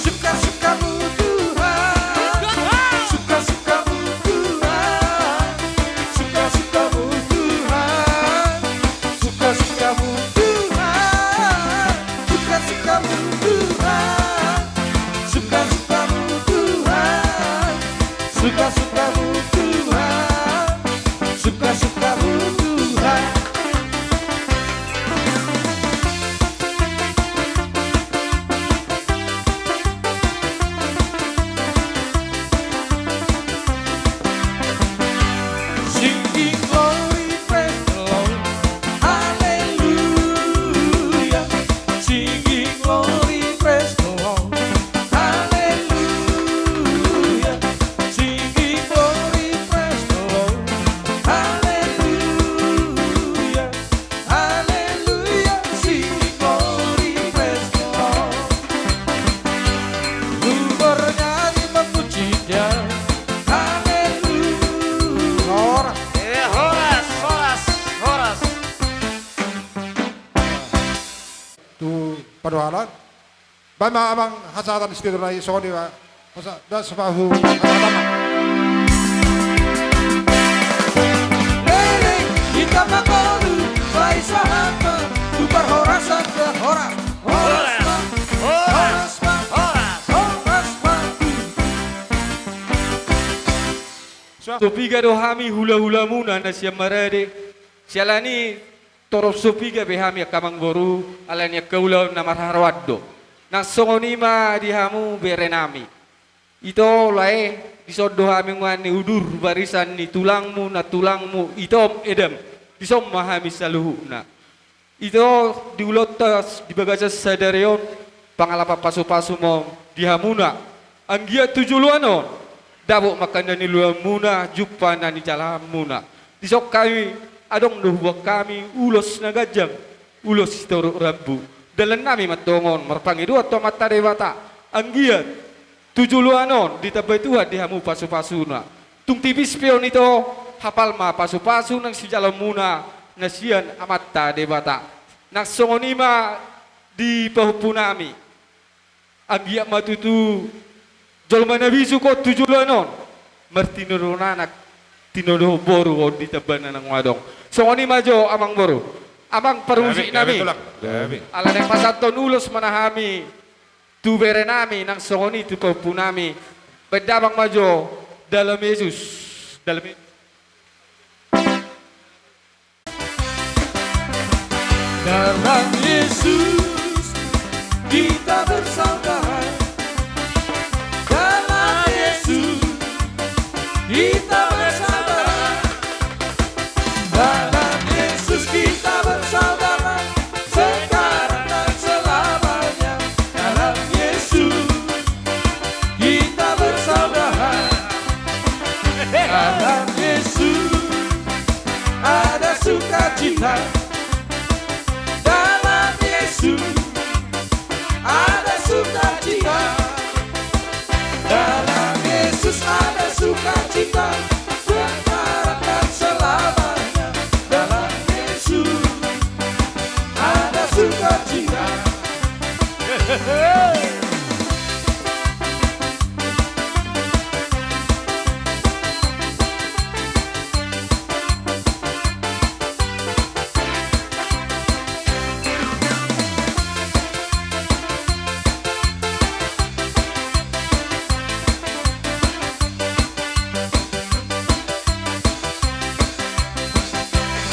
Suka-suka-Mu Tuhan, suka-suka-Mu Tuhan, suka-suka-Mu Tuhan, suka-suka-Mu Tuhan, suka-suka-Mu Tuhan, suka-suka-Mu Tuhan, suka-suka-Mu Tuhan, suka-suka-Mu Tuhan. Singing glory, praise the Lord. Hallelujah. Singing glory, praise the Lord. Hallelujah. Singing glory, praise the Lord. Hallelujah. Hallelujah. Singing glory, praise the Lord. Ku bernyanyi memuji Dia. Haleluya. Horas. Eh, horas, horas, horas. Tu padohalan. Baen ma amang hasahatan sitiru nai songon i ma. Masa das ma hu hasahatan ma. Leleng hita mangolu, baen sahat ma tu parhorasan, horas. Horas. Horas. so piga do hami hulahulamuna na sian Marade. Siala ni torop so piga be hami angka amangboru, ala ni angka ulaon na marharoan do. Nang songon i ma di hamu berenami. Ito lae, dison do hami nuaeng ni udur barisan ni tulangmu, nantulangmu, itom Edam. Dison ma hami saluhutna. Ito di ulaonta di bagasan sadari on, pangalapan pasupasu ma on di hamuna. Anggiat tu joloan on, dapot ma angka na niluluanmuna, jumpa na nijalahanmuna. Dison hami, adong do huboan hami ulos na ganjang, ulos sitorop rambu. Dalannami ma antong on marpangidoan tu Amanta Debata. Anggiat tu joloan on ditambai Tuhan di hamu pasupasuna. Tung tipis pe on ito, hapal ma pasupasu nang sijaloonmuna na sian Amanta Debata. Nang songon i ma di pahompunami. Anggiat ma tutu jolma na bisuk on tu joloan on, martinodohon anak, tinodohon boru on di tambana naung adong. Songon i ma jo, amangboru, amang parmusik nami. Gabe, gabe, Tulang. Gabe. Ala naeng pasahathon ulos ma na hami tu berenami, nang songon i tu pahompunami. Baen damang ma jo, Dalam Yesus. Dalam Yesus. Dalam Yesus kita bersaudara. Dalam Yesus kita bersaudara. Dalam Yesus kita bersaudara, sekarang dan selamanya. Dalam Yesus kita bersaudara. Dalam Yesus ada sukacita. Dalam Yesus ada sukacita. Dalam Yesus ada sukacita. Sekarang dan selamanya. Dalam Yesus ada sukacita.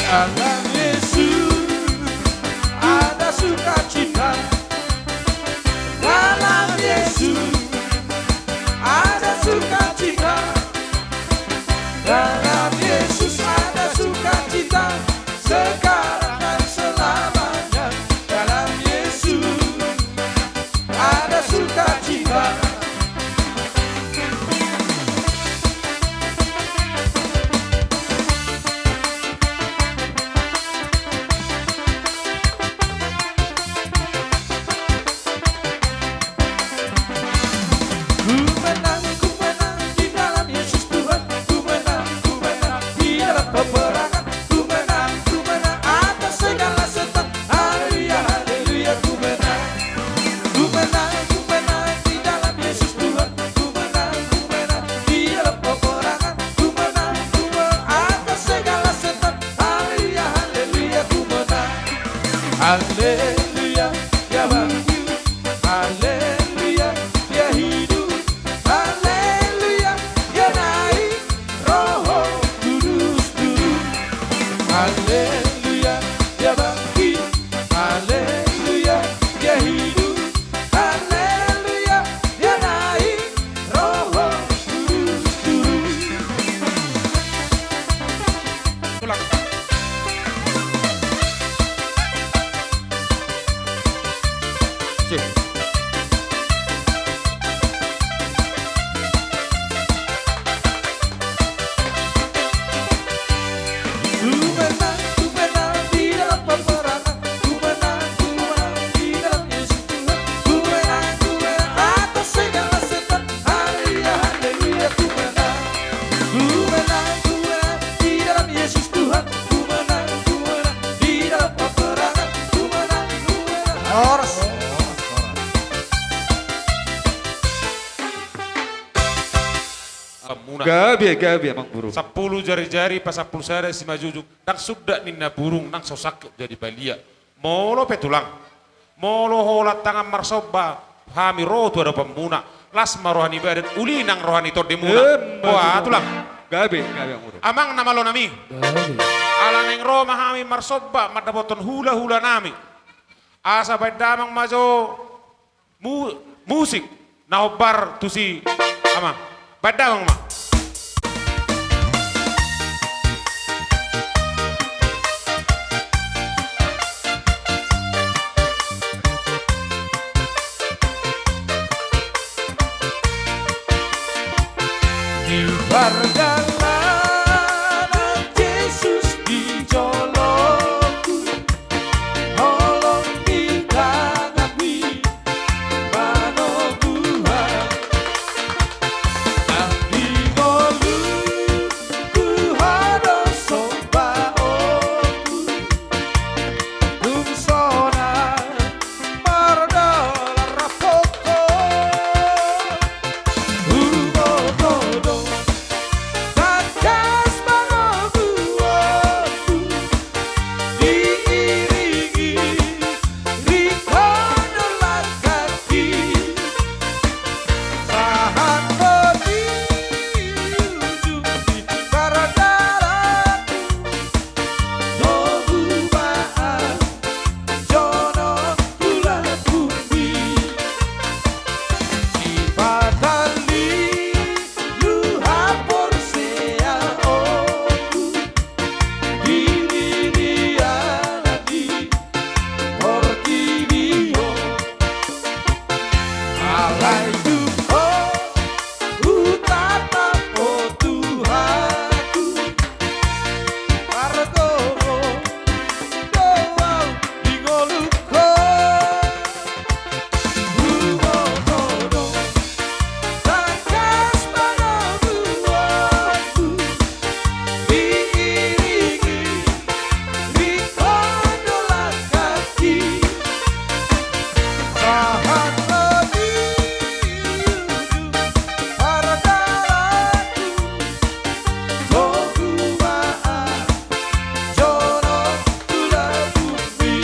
Dalam Yesus ada sukacita. Dalam Yesus ada sukacita. Dalam Yesus ada sukacita. Sekarang dan selamanya. Dalam Yesus ada sukacita. Ku menang, ku menang di dalam Yesus Tuhan. Ku menang, ku menang di dalam peperangan. Ku menang, ku menang atas segala setan. Haleluya, haleluya, ku menang. Ku menang, ku menang di dalam Yesus Tuhan. Ku menang, ku menang di dalam peperangan. Ku menang, ku menang atas segala setan. Haleluya, haleluya, ku menang. Haleluya, dia bangkit. Haleluya, dia hidup. Haleluya, dia naik. Roh Kudus turun. Haleluya, dia bangkit. Haleluya, dia hidup. Haleluya, dia naik. Roh Kudus turun. Ulang. Sip. Ku menang, ku menang di dalam peperangan. Ku menang, ku menang di dalam Yesus Tuhan. Ku menang, ku menang atas segala setan. Haleluya, haleluya, ku menang. Ku menang, ku menang di dalam Yesus Tuhan. Ku menang, ku menang di dalam peperangan. Ku menang, ku menang. Horas. Gabe, gabe, amangboru. Sampulu jarijari pasampulu sada simanjujung, ndang sundat ninna burung, ndang so sangkep jadi balian. Molo pe, Tulang, molo holan tangan marsomba hami ro tu adopanmuna, las ma roha ni badan, uli nang roha ni tondimuna. Emma tutu, Tulang. Gabe, gabe, Amang Boru. Amang na malo nami. Gabe. Ala naeng ro ma hami marsomba mandapothon hula-hula nami. Asa baen damang ma jo mu-, musik na hombar tusi, Amang. Baen damang ma. Di pardalanan Jesus di jolongku, holong di tanganmi manoguhon. Nang di ngolungku ho do sombaonku, tung sonang mardalan rap ho. Huboto do tangkas manoguhonku, diiringi ringkot do langkatki, sahat do di ujung ni pardalanan. Togu ma ahu jonok hula bumi, sipata lilu haporseaonku di diri ala di portibi on. Alai tung ho hutatap ho Tuhanku, margogo do ahu di ngolungku. Huboto do tangkas manoguhonku, diiringi ringkot do langkatki, sahat do di ujung pardalanan. Togu ma ahu jonok hula bumi.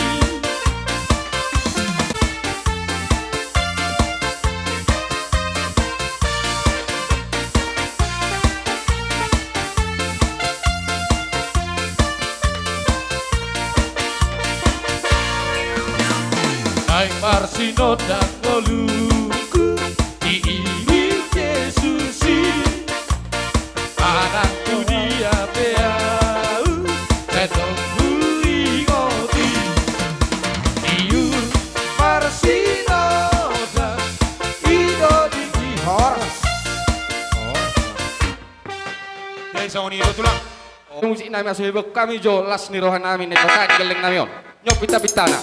Naeng marsinondang ngolungku, diiring Jesus i. Manang tu dia pe ahu, sai tong huingot i. Di uhum marsinondang, i do di horas. Jadi songon i do, Tulang. Musik nami, asa iboan hami jo las ni roha nami, na pasahat gelleng nami on. Nyo pinta-pintana.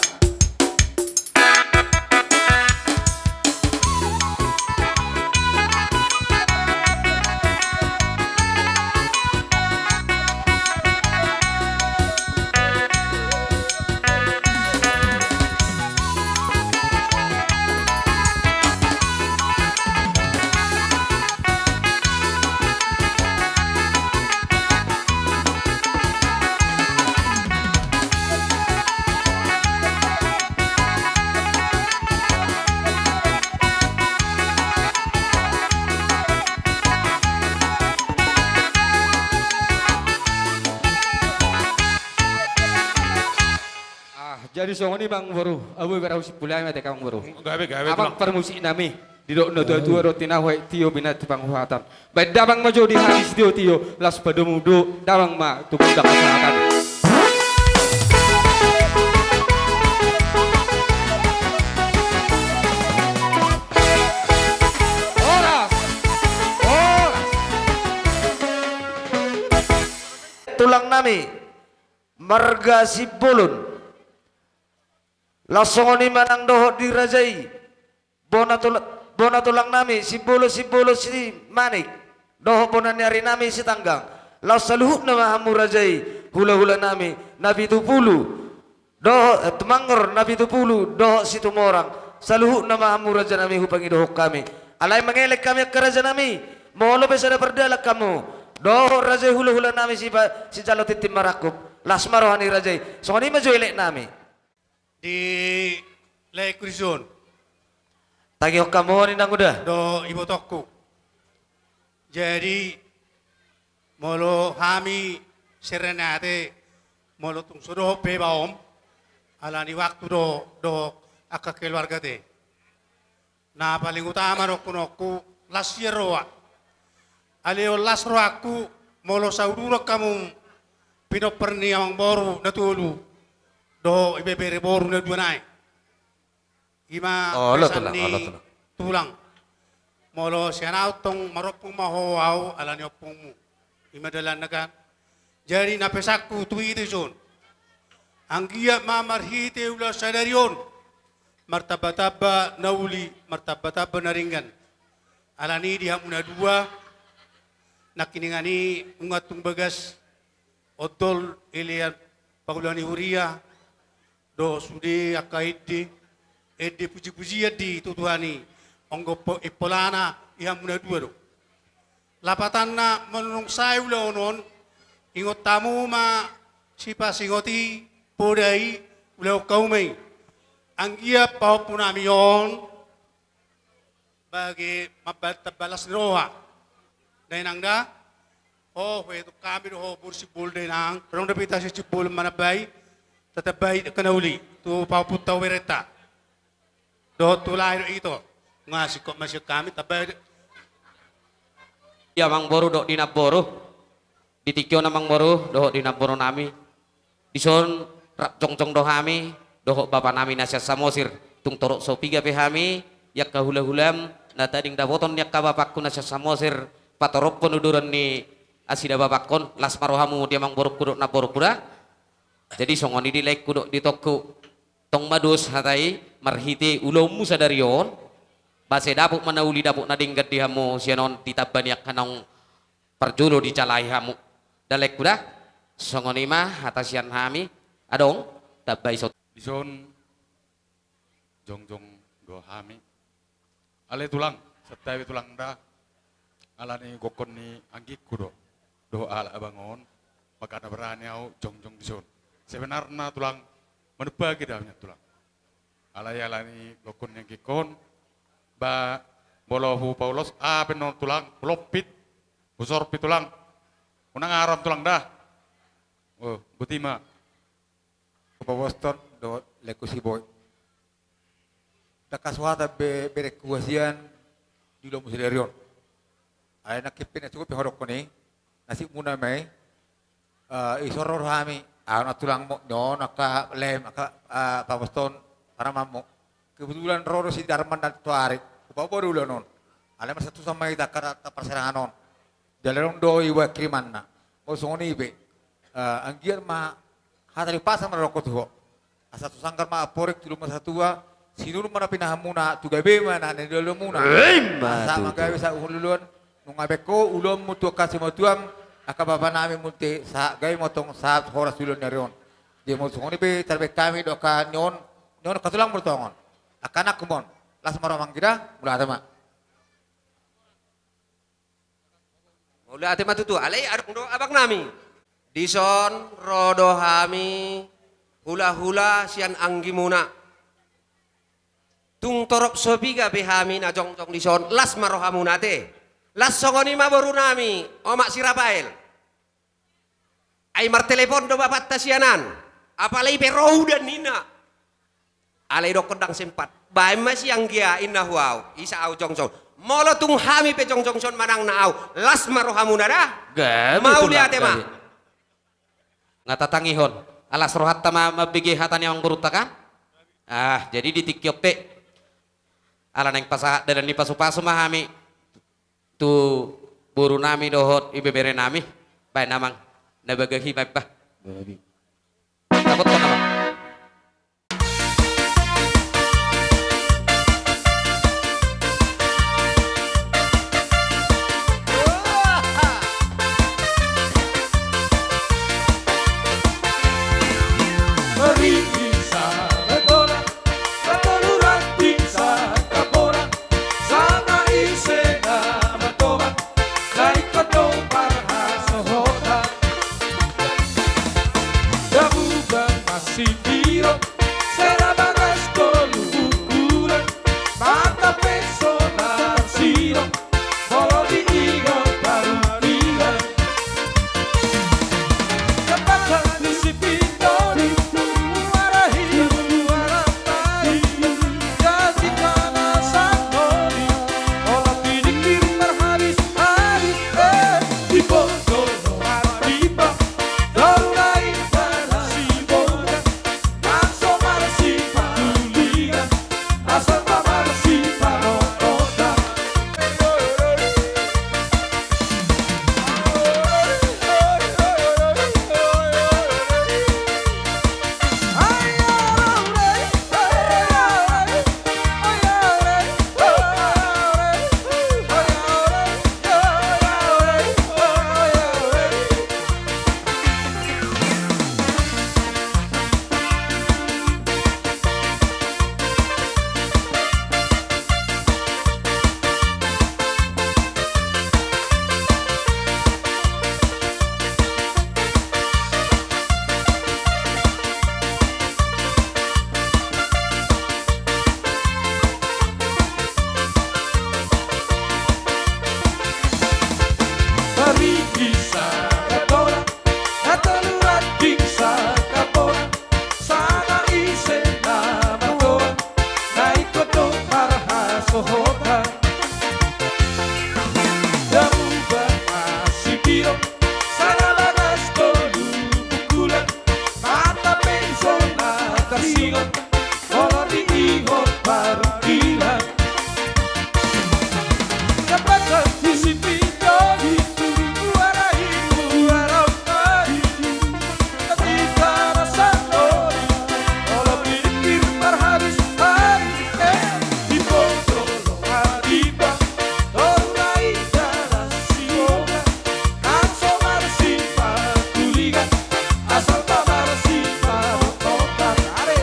Ah, jadi songon i, Amang Boru. Ahu, ibarat ahu simpul i ma, ate, Amang Boru. Gabe, gabe, Tulang. Amang parmusik nami. Didok na tua-tua do, tinahu aek tio, binati panguhatan. Baen damang ma jo di hami sitio-tio, laos padomu do damang ma tu gondang hasahatan. Horas! Horas! Tulang nami, marga Simbolon. Laos songon i ma nang dohot di raja i. Bona tula-, bona tulang nami, Simbolon, Simbolon Simanik, dohot bona ni ari nami Sitanggang. Laos saluhutna ma hamu raja i, hula-hula nami, Napitupulu, dohot, eh, Tumangor, Napitupulu, dohot Situmorang. Saluhutna ma hamu raja nami, hupangidohon hami. Alai mangelek hami angka raja nami, molo pe sada pardalan hamu dohot raja i, hula-hula nami, sipa-, sijalo tintin marangkup. Las ma roha ni raja i. Songon i ma jo elek nami. Di laengku dison. Tangihon hamu on, inang uda. Do ibotongku. Jadi, Molo hami sernate, molo tung so dohot pe baom, ala ni waktu do, dohot angka keluarga te. Na paling utama dohononku, las sian roha. Alai on las rohangku, molo sauduran hamu pinompar ni amangboru na tolu, dohot ibebere boru na dua nai. Ima pesan ni tulang. Molo sian ahu tong marompung ma ho ahu ala ni ompungmu. Ima dalanna kan. Jadi na pesanku tu hita dison. Anggiat ma marhite ulaon sadari on. Martamba-tamba na uli, martamba-tamba na denggan. Ala ni di hamu na dua, nangkiningan i nunga tung bagas, ondol elean pangula ni huria, dohot sude angka ende, ende puji-pujian di tu Tuhan i, anggo po-, impolana di hamu na dua do. Lapatanna molo dung sae ulaon on, ingot hamu ma sipasingot i, poda i, ulaon hamu ma i. Anggiat pahompu nami on, bage mambahen tamba las ni roha. Dainang da, ho, ho itu hami do ho boru Simbolon dainang, adong dope hita Simbolon manambai, tatambai angka na uli, tu pahompunta uberenta. Dohot tu lae dohot ito, nga singkop ma sian hami, tambai. Ia amangboru dohot di namboru, di tingki on amangboru, dohot di namboru nami. Dison rap jongjong do hami, dohot bapa nami na sian Samosir, tung torop so piga pe hami, i angka hula-hulam, na tading dapoton ni angka bapangku na sian Samosir, patorophon uduran ni nasida bapangkon, las ma rohamu di amangborungku dohot namborungku da. Jadi songon i di laengku dohot di itongku, tong ma dos hata i, marhite ulaonmu sadari on, ba sai dapot ma na uli dapot na denggan di hamu sian on di tamba ni angka naung parjolo dijalahi hamu. Da laengku da, songon i ma hata sian hami, adong, tambai so. Dison jongjong do hami. Alai tulang, santabi tulang da, ala ni gokhon ni anggingku do, dohot halak abang on, makana berani ahu jongjong dison. Sebenarna tulang, manumpaki da hami nian tulang. Alai ala ni gokhon ni anggingkon, ba, molo hupaulos, aha pe annon tulang, hulompit, husorpit tulang. Unang aram tulang da. O, boti ma. Hupaboashon dohot laengku si Boy. Tangkas huhata be, berengku hasian di ulaonmu sadari on. Alai nangkin pe na cukup pe ho dohonon i, nasibmuna ma i, eh, dison ro hami, ahu na tulangmu, nion angka laem, angka, eh, paboashon tanamanmu. Kebetulan ro do si Darman na toari, hupaboa do ulaon on. Alai marsantusan ma hita angka ta-, taparsirangan on. Jala adong do iba kirimanna. Molo songon i pe, eh, anggiat ma hata ni pasang ma dohonon tu ho. Asa tu sanggar ma amporik, tu dolok ma satua, sinur ma na pinahanmuna, tu gabe ma na nidokmuna. Ima tutu. Asa ma gabe sahat tu huluan, nunga baen ho ulaonmu tu angka simatuam, angka bapa nami muse, sahat gabe ma tong sahat horas tu ulaon ni ari on. Jadi molo songon i pe tarbaen hami dohot angka nion, nion angka tulang molo tongon. Angka anakku ma on, las ma roha manang i da, mauliate ma. Mauliate ma tutu, alai adong do abang nami. Dison ro do hami hula-hula sian anggimuna. Tung torop so piga pe hami na jongjong dison, las ma rohamuna ate. Las songon i ma boru nami, omak si Rafael. Ai martelepon do bapanta sian an. Apalagi pe ro udan ninna. Alai dohonon ndang sempat. Baen ma sian dia inna hu ahu. Isa ahu jongjong. Molo tung hami pe jongjong dison manang na ahu. Las ma rohamuna da. Gabe tulang, mauliate ma. Gabe. Nga tatangihon. Alas rohanta ma mambege hata ni amangborunta kan. Ah, jadi di tingki on pe. Ala naeng pasahat dalan ni pasu-pasu ma hami. Tu boru nami dohot ibebere nami, baen amang, na bagahi baen bah. Baen. Dapothon amang. Ringgit sahat bola, satolu ranting sahat bola. Sanga ise na mantobang, na ingkon do parhasohotan. Dabu bang masindiro, sada bagas tolu ukuran, mata pe so na sidok, molo diingot parutian. Sigot, molo di ihot parungkilon. Siap baca di sipinjoli, suri muara ibu, muara umari. Tapi tara sandori, molo pikir parhabis hari, eh, di pondok hatiba. Toru na i jalan siboga, nang so marsipakuligan, asal ma marsiparototan. Are.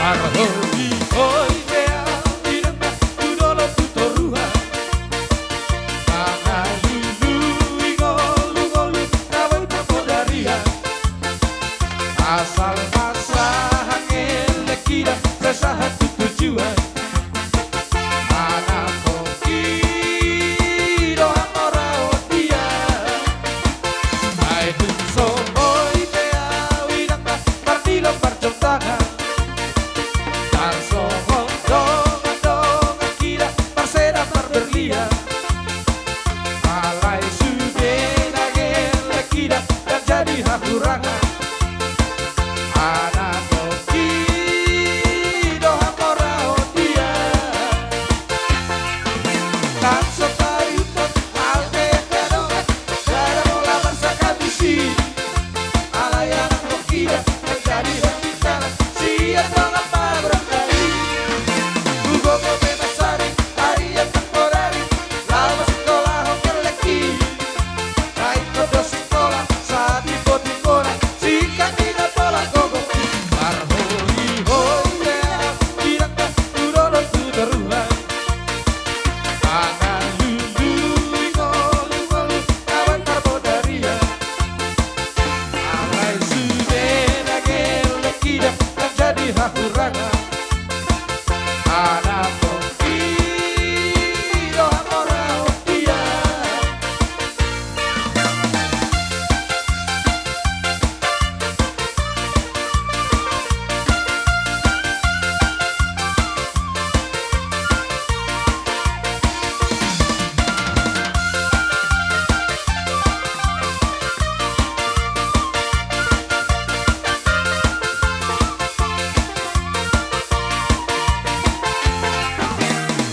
Marhobihobei pe au, inang, tu dolok tu toruan. Mangalului ngolungolu na boi parbodarian. Asal ma sahat elek hita, sai sahat tu tujuan. Manang tongki do hamoraon dia. Ai tung so boi pe au, inang, na mardilo marjongtangan. Tarsongon dongan-dongan hita, marseda marberlian. Alai sude na gelek hita, ndang jadi hahurangan. Manang tongki do hamoraon dia. Nang so tariuthon hal pe angka dongan, ndada pola marsak habisi. Alai manang tongki do na jadi hambintangan sian dongan maranggi. Hugogo pe mansari, ari nang bodari, laho masingkolahon elek i. Na ingkon do singkola, satimbotibona, singkat ni na pola gogo. Marhobihobei pe au, inang, tu dolok tu toruan. Mangalului ngolungolu na boi parbodarian. Alai sude na gelek hita, ndang jadi hahurangan. Manang tongki do hamoraon dia.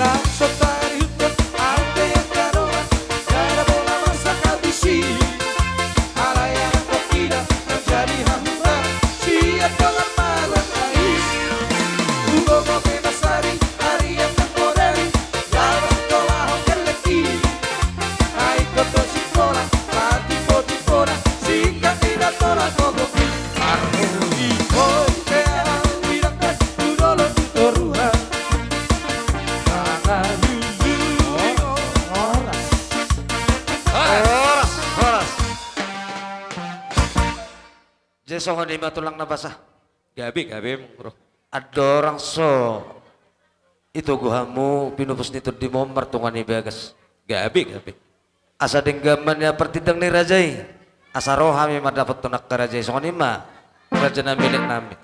Nang so tariuthon hal pe angka dongan, ndada pola marsak habisi. Alai manang tongki do na jadi hahurangan sian dongan maranggi. Hugogo pe mansari, ari nang bodari, laho masingkolahon elek i. Na ingkon do singkola, satimbotibona, singkat ni na pola gogo. Marhobihobei pe au, inang, tu dolok tu toruan. Mangalului. Horas. Horas. Horas. Jadi songon i ma, tulang na basa. Gabe, gabe, Amang Bro. Andorang so itogu hamu pinupus ni tondimon martonga ni bagas. Gabe, gabe. Asa denggan ma nian partindang ni raja i. Asa ro hami mandapothon angka raja i, songon i ma, raja nami, elek nami.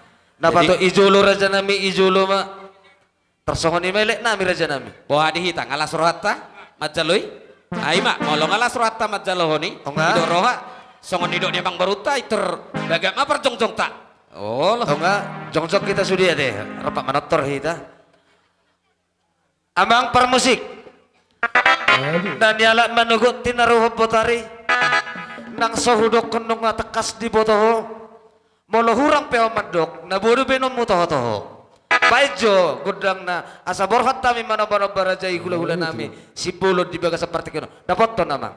Na pato i jolo, raja nami, i jolo ma. Tarsongon i ma, elek nami, raja nami. Boha di hita, nga las rohanta manjalo i? Ai ma, molo nga las rohanta manjalohon i, nidok roha, songon nidok ni amangborunta, pintor bagak ma parjongjongta. Olo. Nga jongjong hita sude ate, rap manortor hita. Amang parmusik. Na nialap manogot tinaruhon botari. Nang so hudokkon nunga tangkas diboto ho. Molo hurang pe ahu mandok, na boi do baenonmu tohotoho. Baen jo gondangna, asa borhat hami manombanomba raja i, hulahula nami Simbolon di bagasan partingkian on. Dapothon, Amang.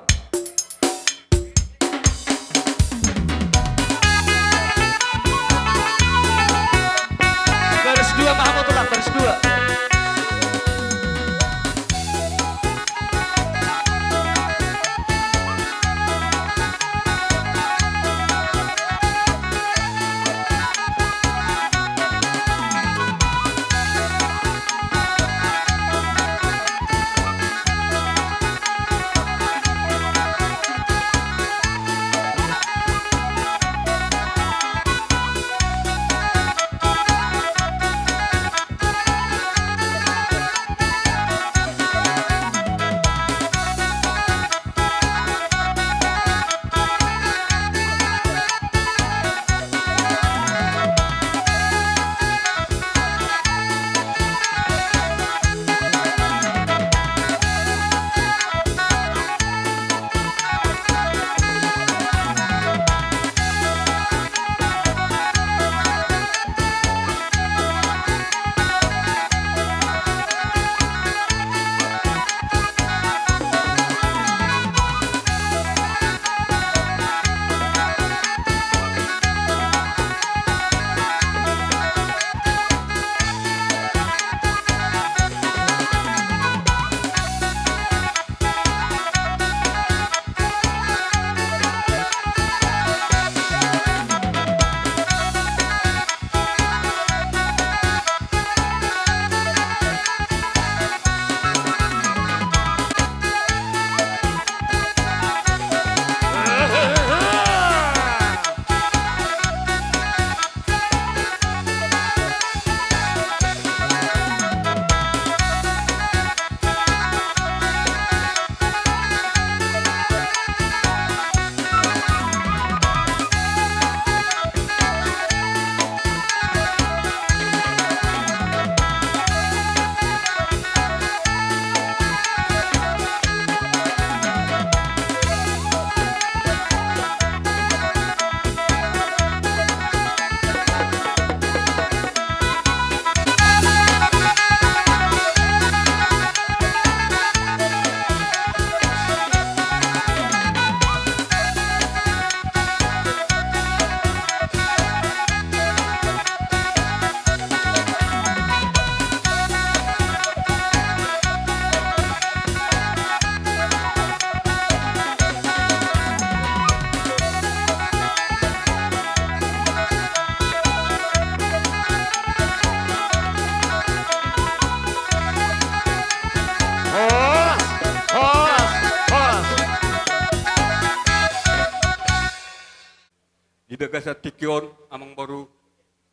bagasan tingki on, amangboru,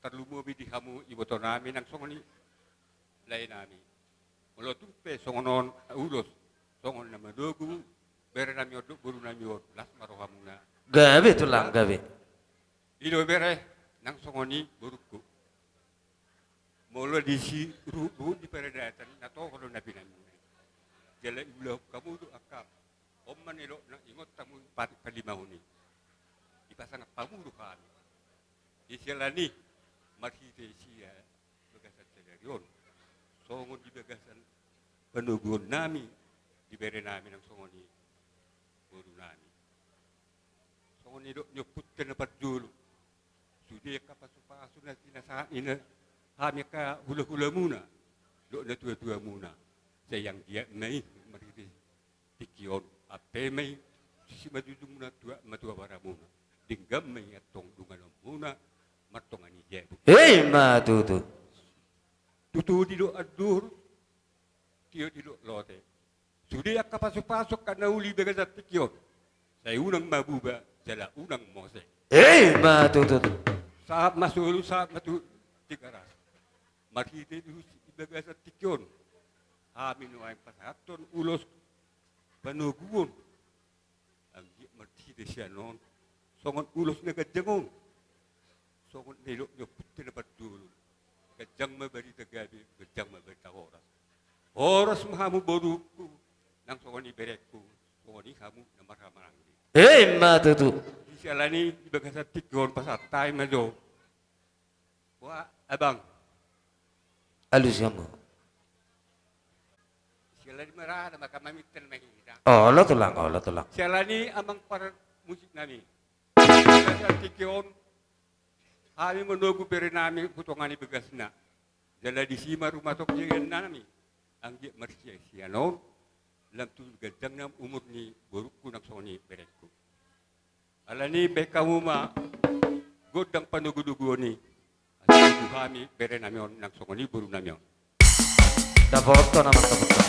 tarlumobi di hamu ibotonami nang songon i laenami. Molo tung pe songon on ulos, songon na manogu berenami on dohot borunami on, las ma rohamuna. Gabe tulang, gabe. I do bere, nang songon i borungku. Molo di si ruhut-ruhut di paradatan, na toho do na pinangido. Jala diulahon hamu do angka on ma nidokna, ingot hamu patik palimahon i. Dipasangap hamu do hami. Di siala ni, marhite sian bagasan sadari on, songon di bagasan panoguonnami di berenami nang songon i borunami. Songon nidok ni ompunta na parjolo, sude angka pasupasu na pinasahat ni hami angka hulahulamuna dohot natuatuamuna, sai anggiat ma i marhite tingki on, ampe ma i simanjujungmuna, tua ma tua baramuna, denggan ma i antong donganonmuna martonga ni jabu. Ima tutu. Tutu didok anduhur, tio didok lote. Sude angka pasupasu angka na uli di bagasan tingki on, sai unang ma buba jala unang mose. Ima tutu. Sahat ma solu, sahat ma tu Tigaras. Marhite di husi di bagasan tingki on, hami nuaeng pasahathon ulos panoguon. Anggiat marhite sian on, songon ulos na ganjang on, songon nidok ni ompunta na parjolo, ganjang ma barita gabe, ganjang ma barita horas. Horas ma hamu borungku, nang songon i berengku, songon i hamu na marhahamaranggi. Ima tutu. Di siala ni, di bagasan tingki on pasahat hami ma jo. Wah, abang. Alusi hamu. Siala ni marada maka maminta ma hita. Olo tulang, olo tulang. Siala ni amang parmusiknami. Bagasan tingki on, hami manogu berenami tu tonga ni bagasna. Jala disi ma rumah tonggiannami. Anggiat marhite sian on, lam tutu ganjang nang umur ni borungku nang songon i berengku. Alani i bahen hamu ma gondang panogunoguon i. Asa tubu hami berenami on nang songon i borunami on. Dapothon amang, dapothon.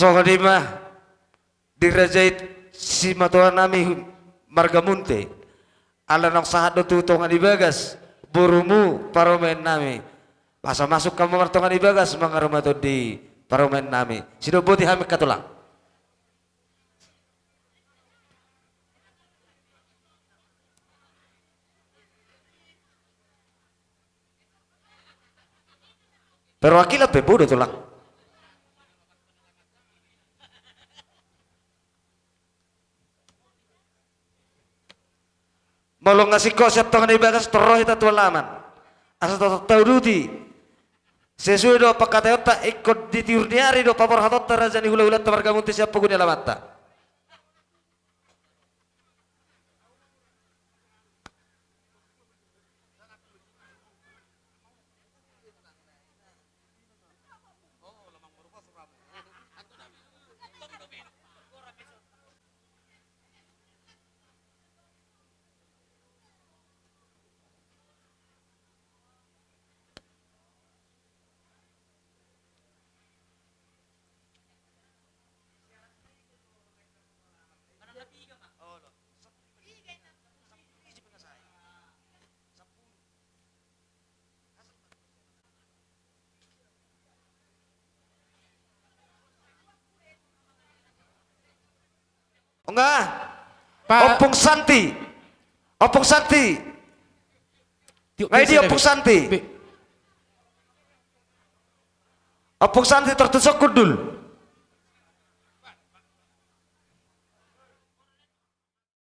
Songon i ma dirajai simatuanami marga Munte. Ala naung sahat do tu tonga ni bagas borumu parumaennami. Asa masuk hamu martonga ni bagas mangarumaton di parumaennami. Sidok boti hami angka tulang. Perwakilan pe bodo tulang. Molo nga singkop sian tonga ni bagas, torop hita tu alaman. Asa totop tauduti. Sesuai do pangkataionta, ingkon di tiur ni ari do paborhatonta raja ni hulahulanta marga Munte sian pogu ni alamanta. Nga. Ompung Santi. Ompung Santi. Nga i dia Ompung Santi? Ompung Santi, tortuson hundul.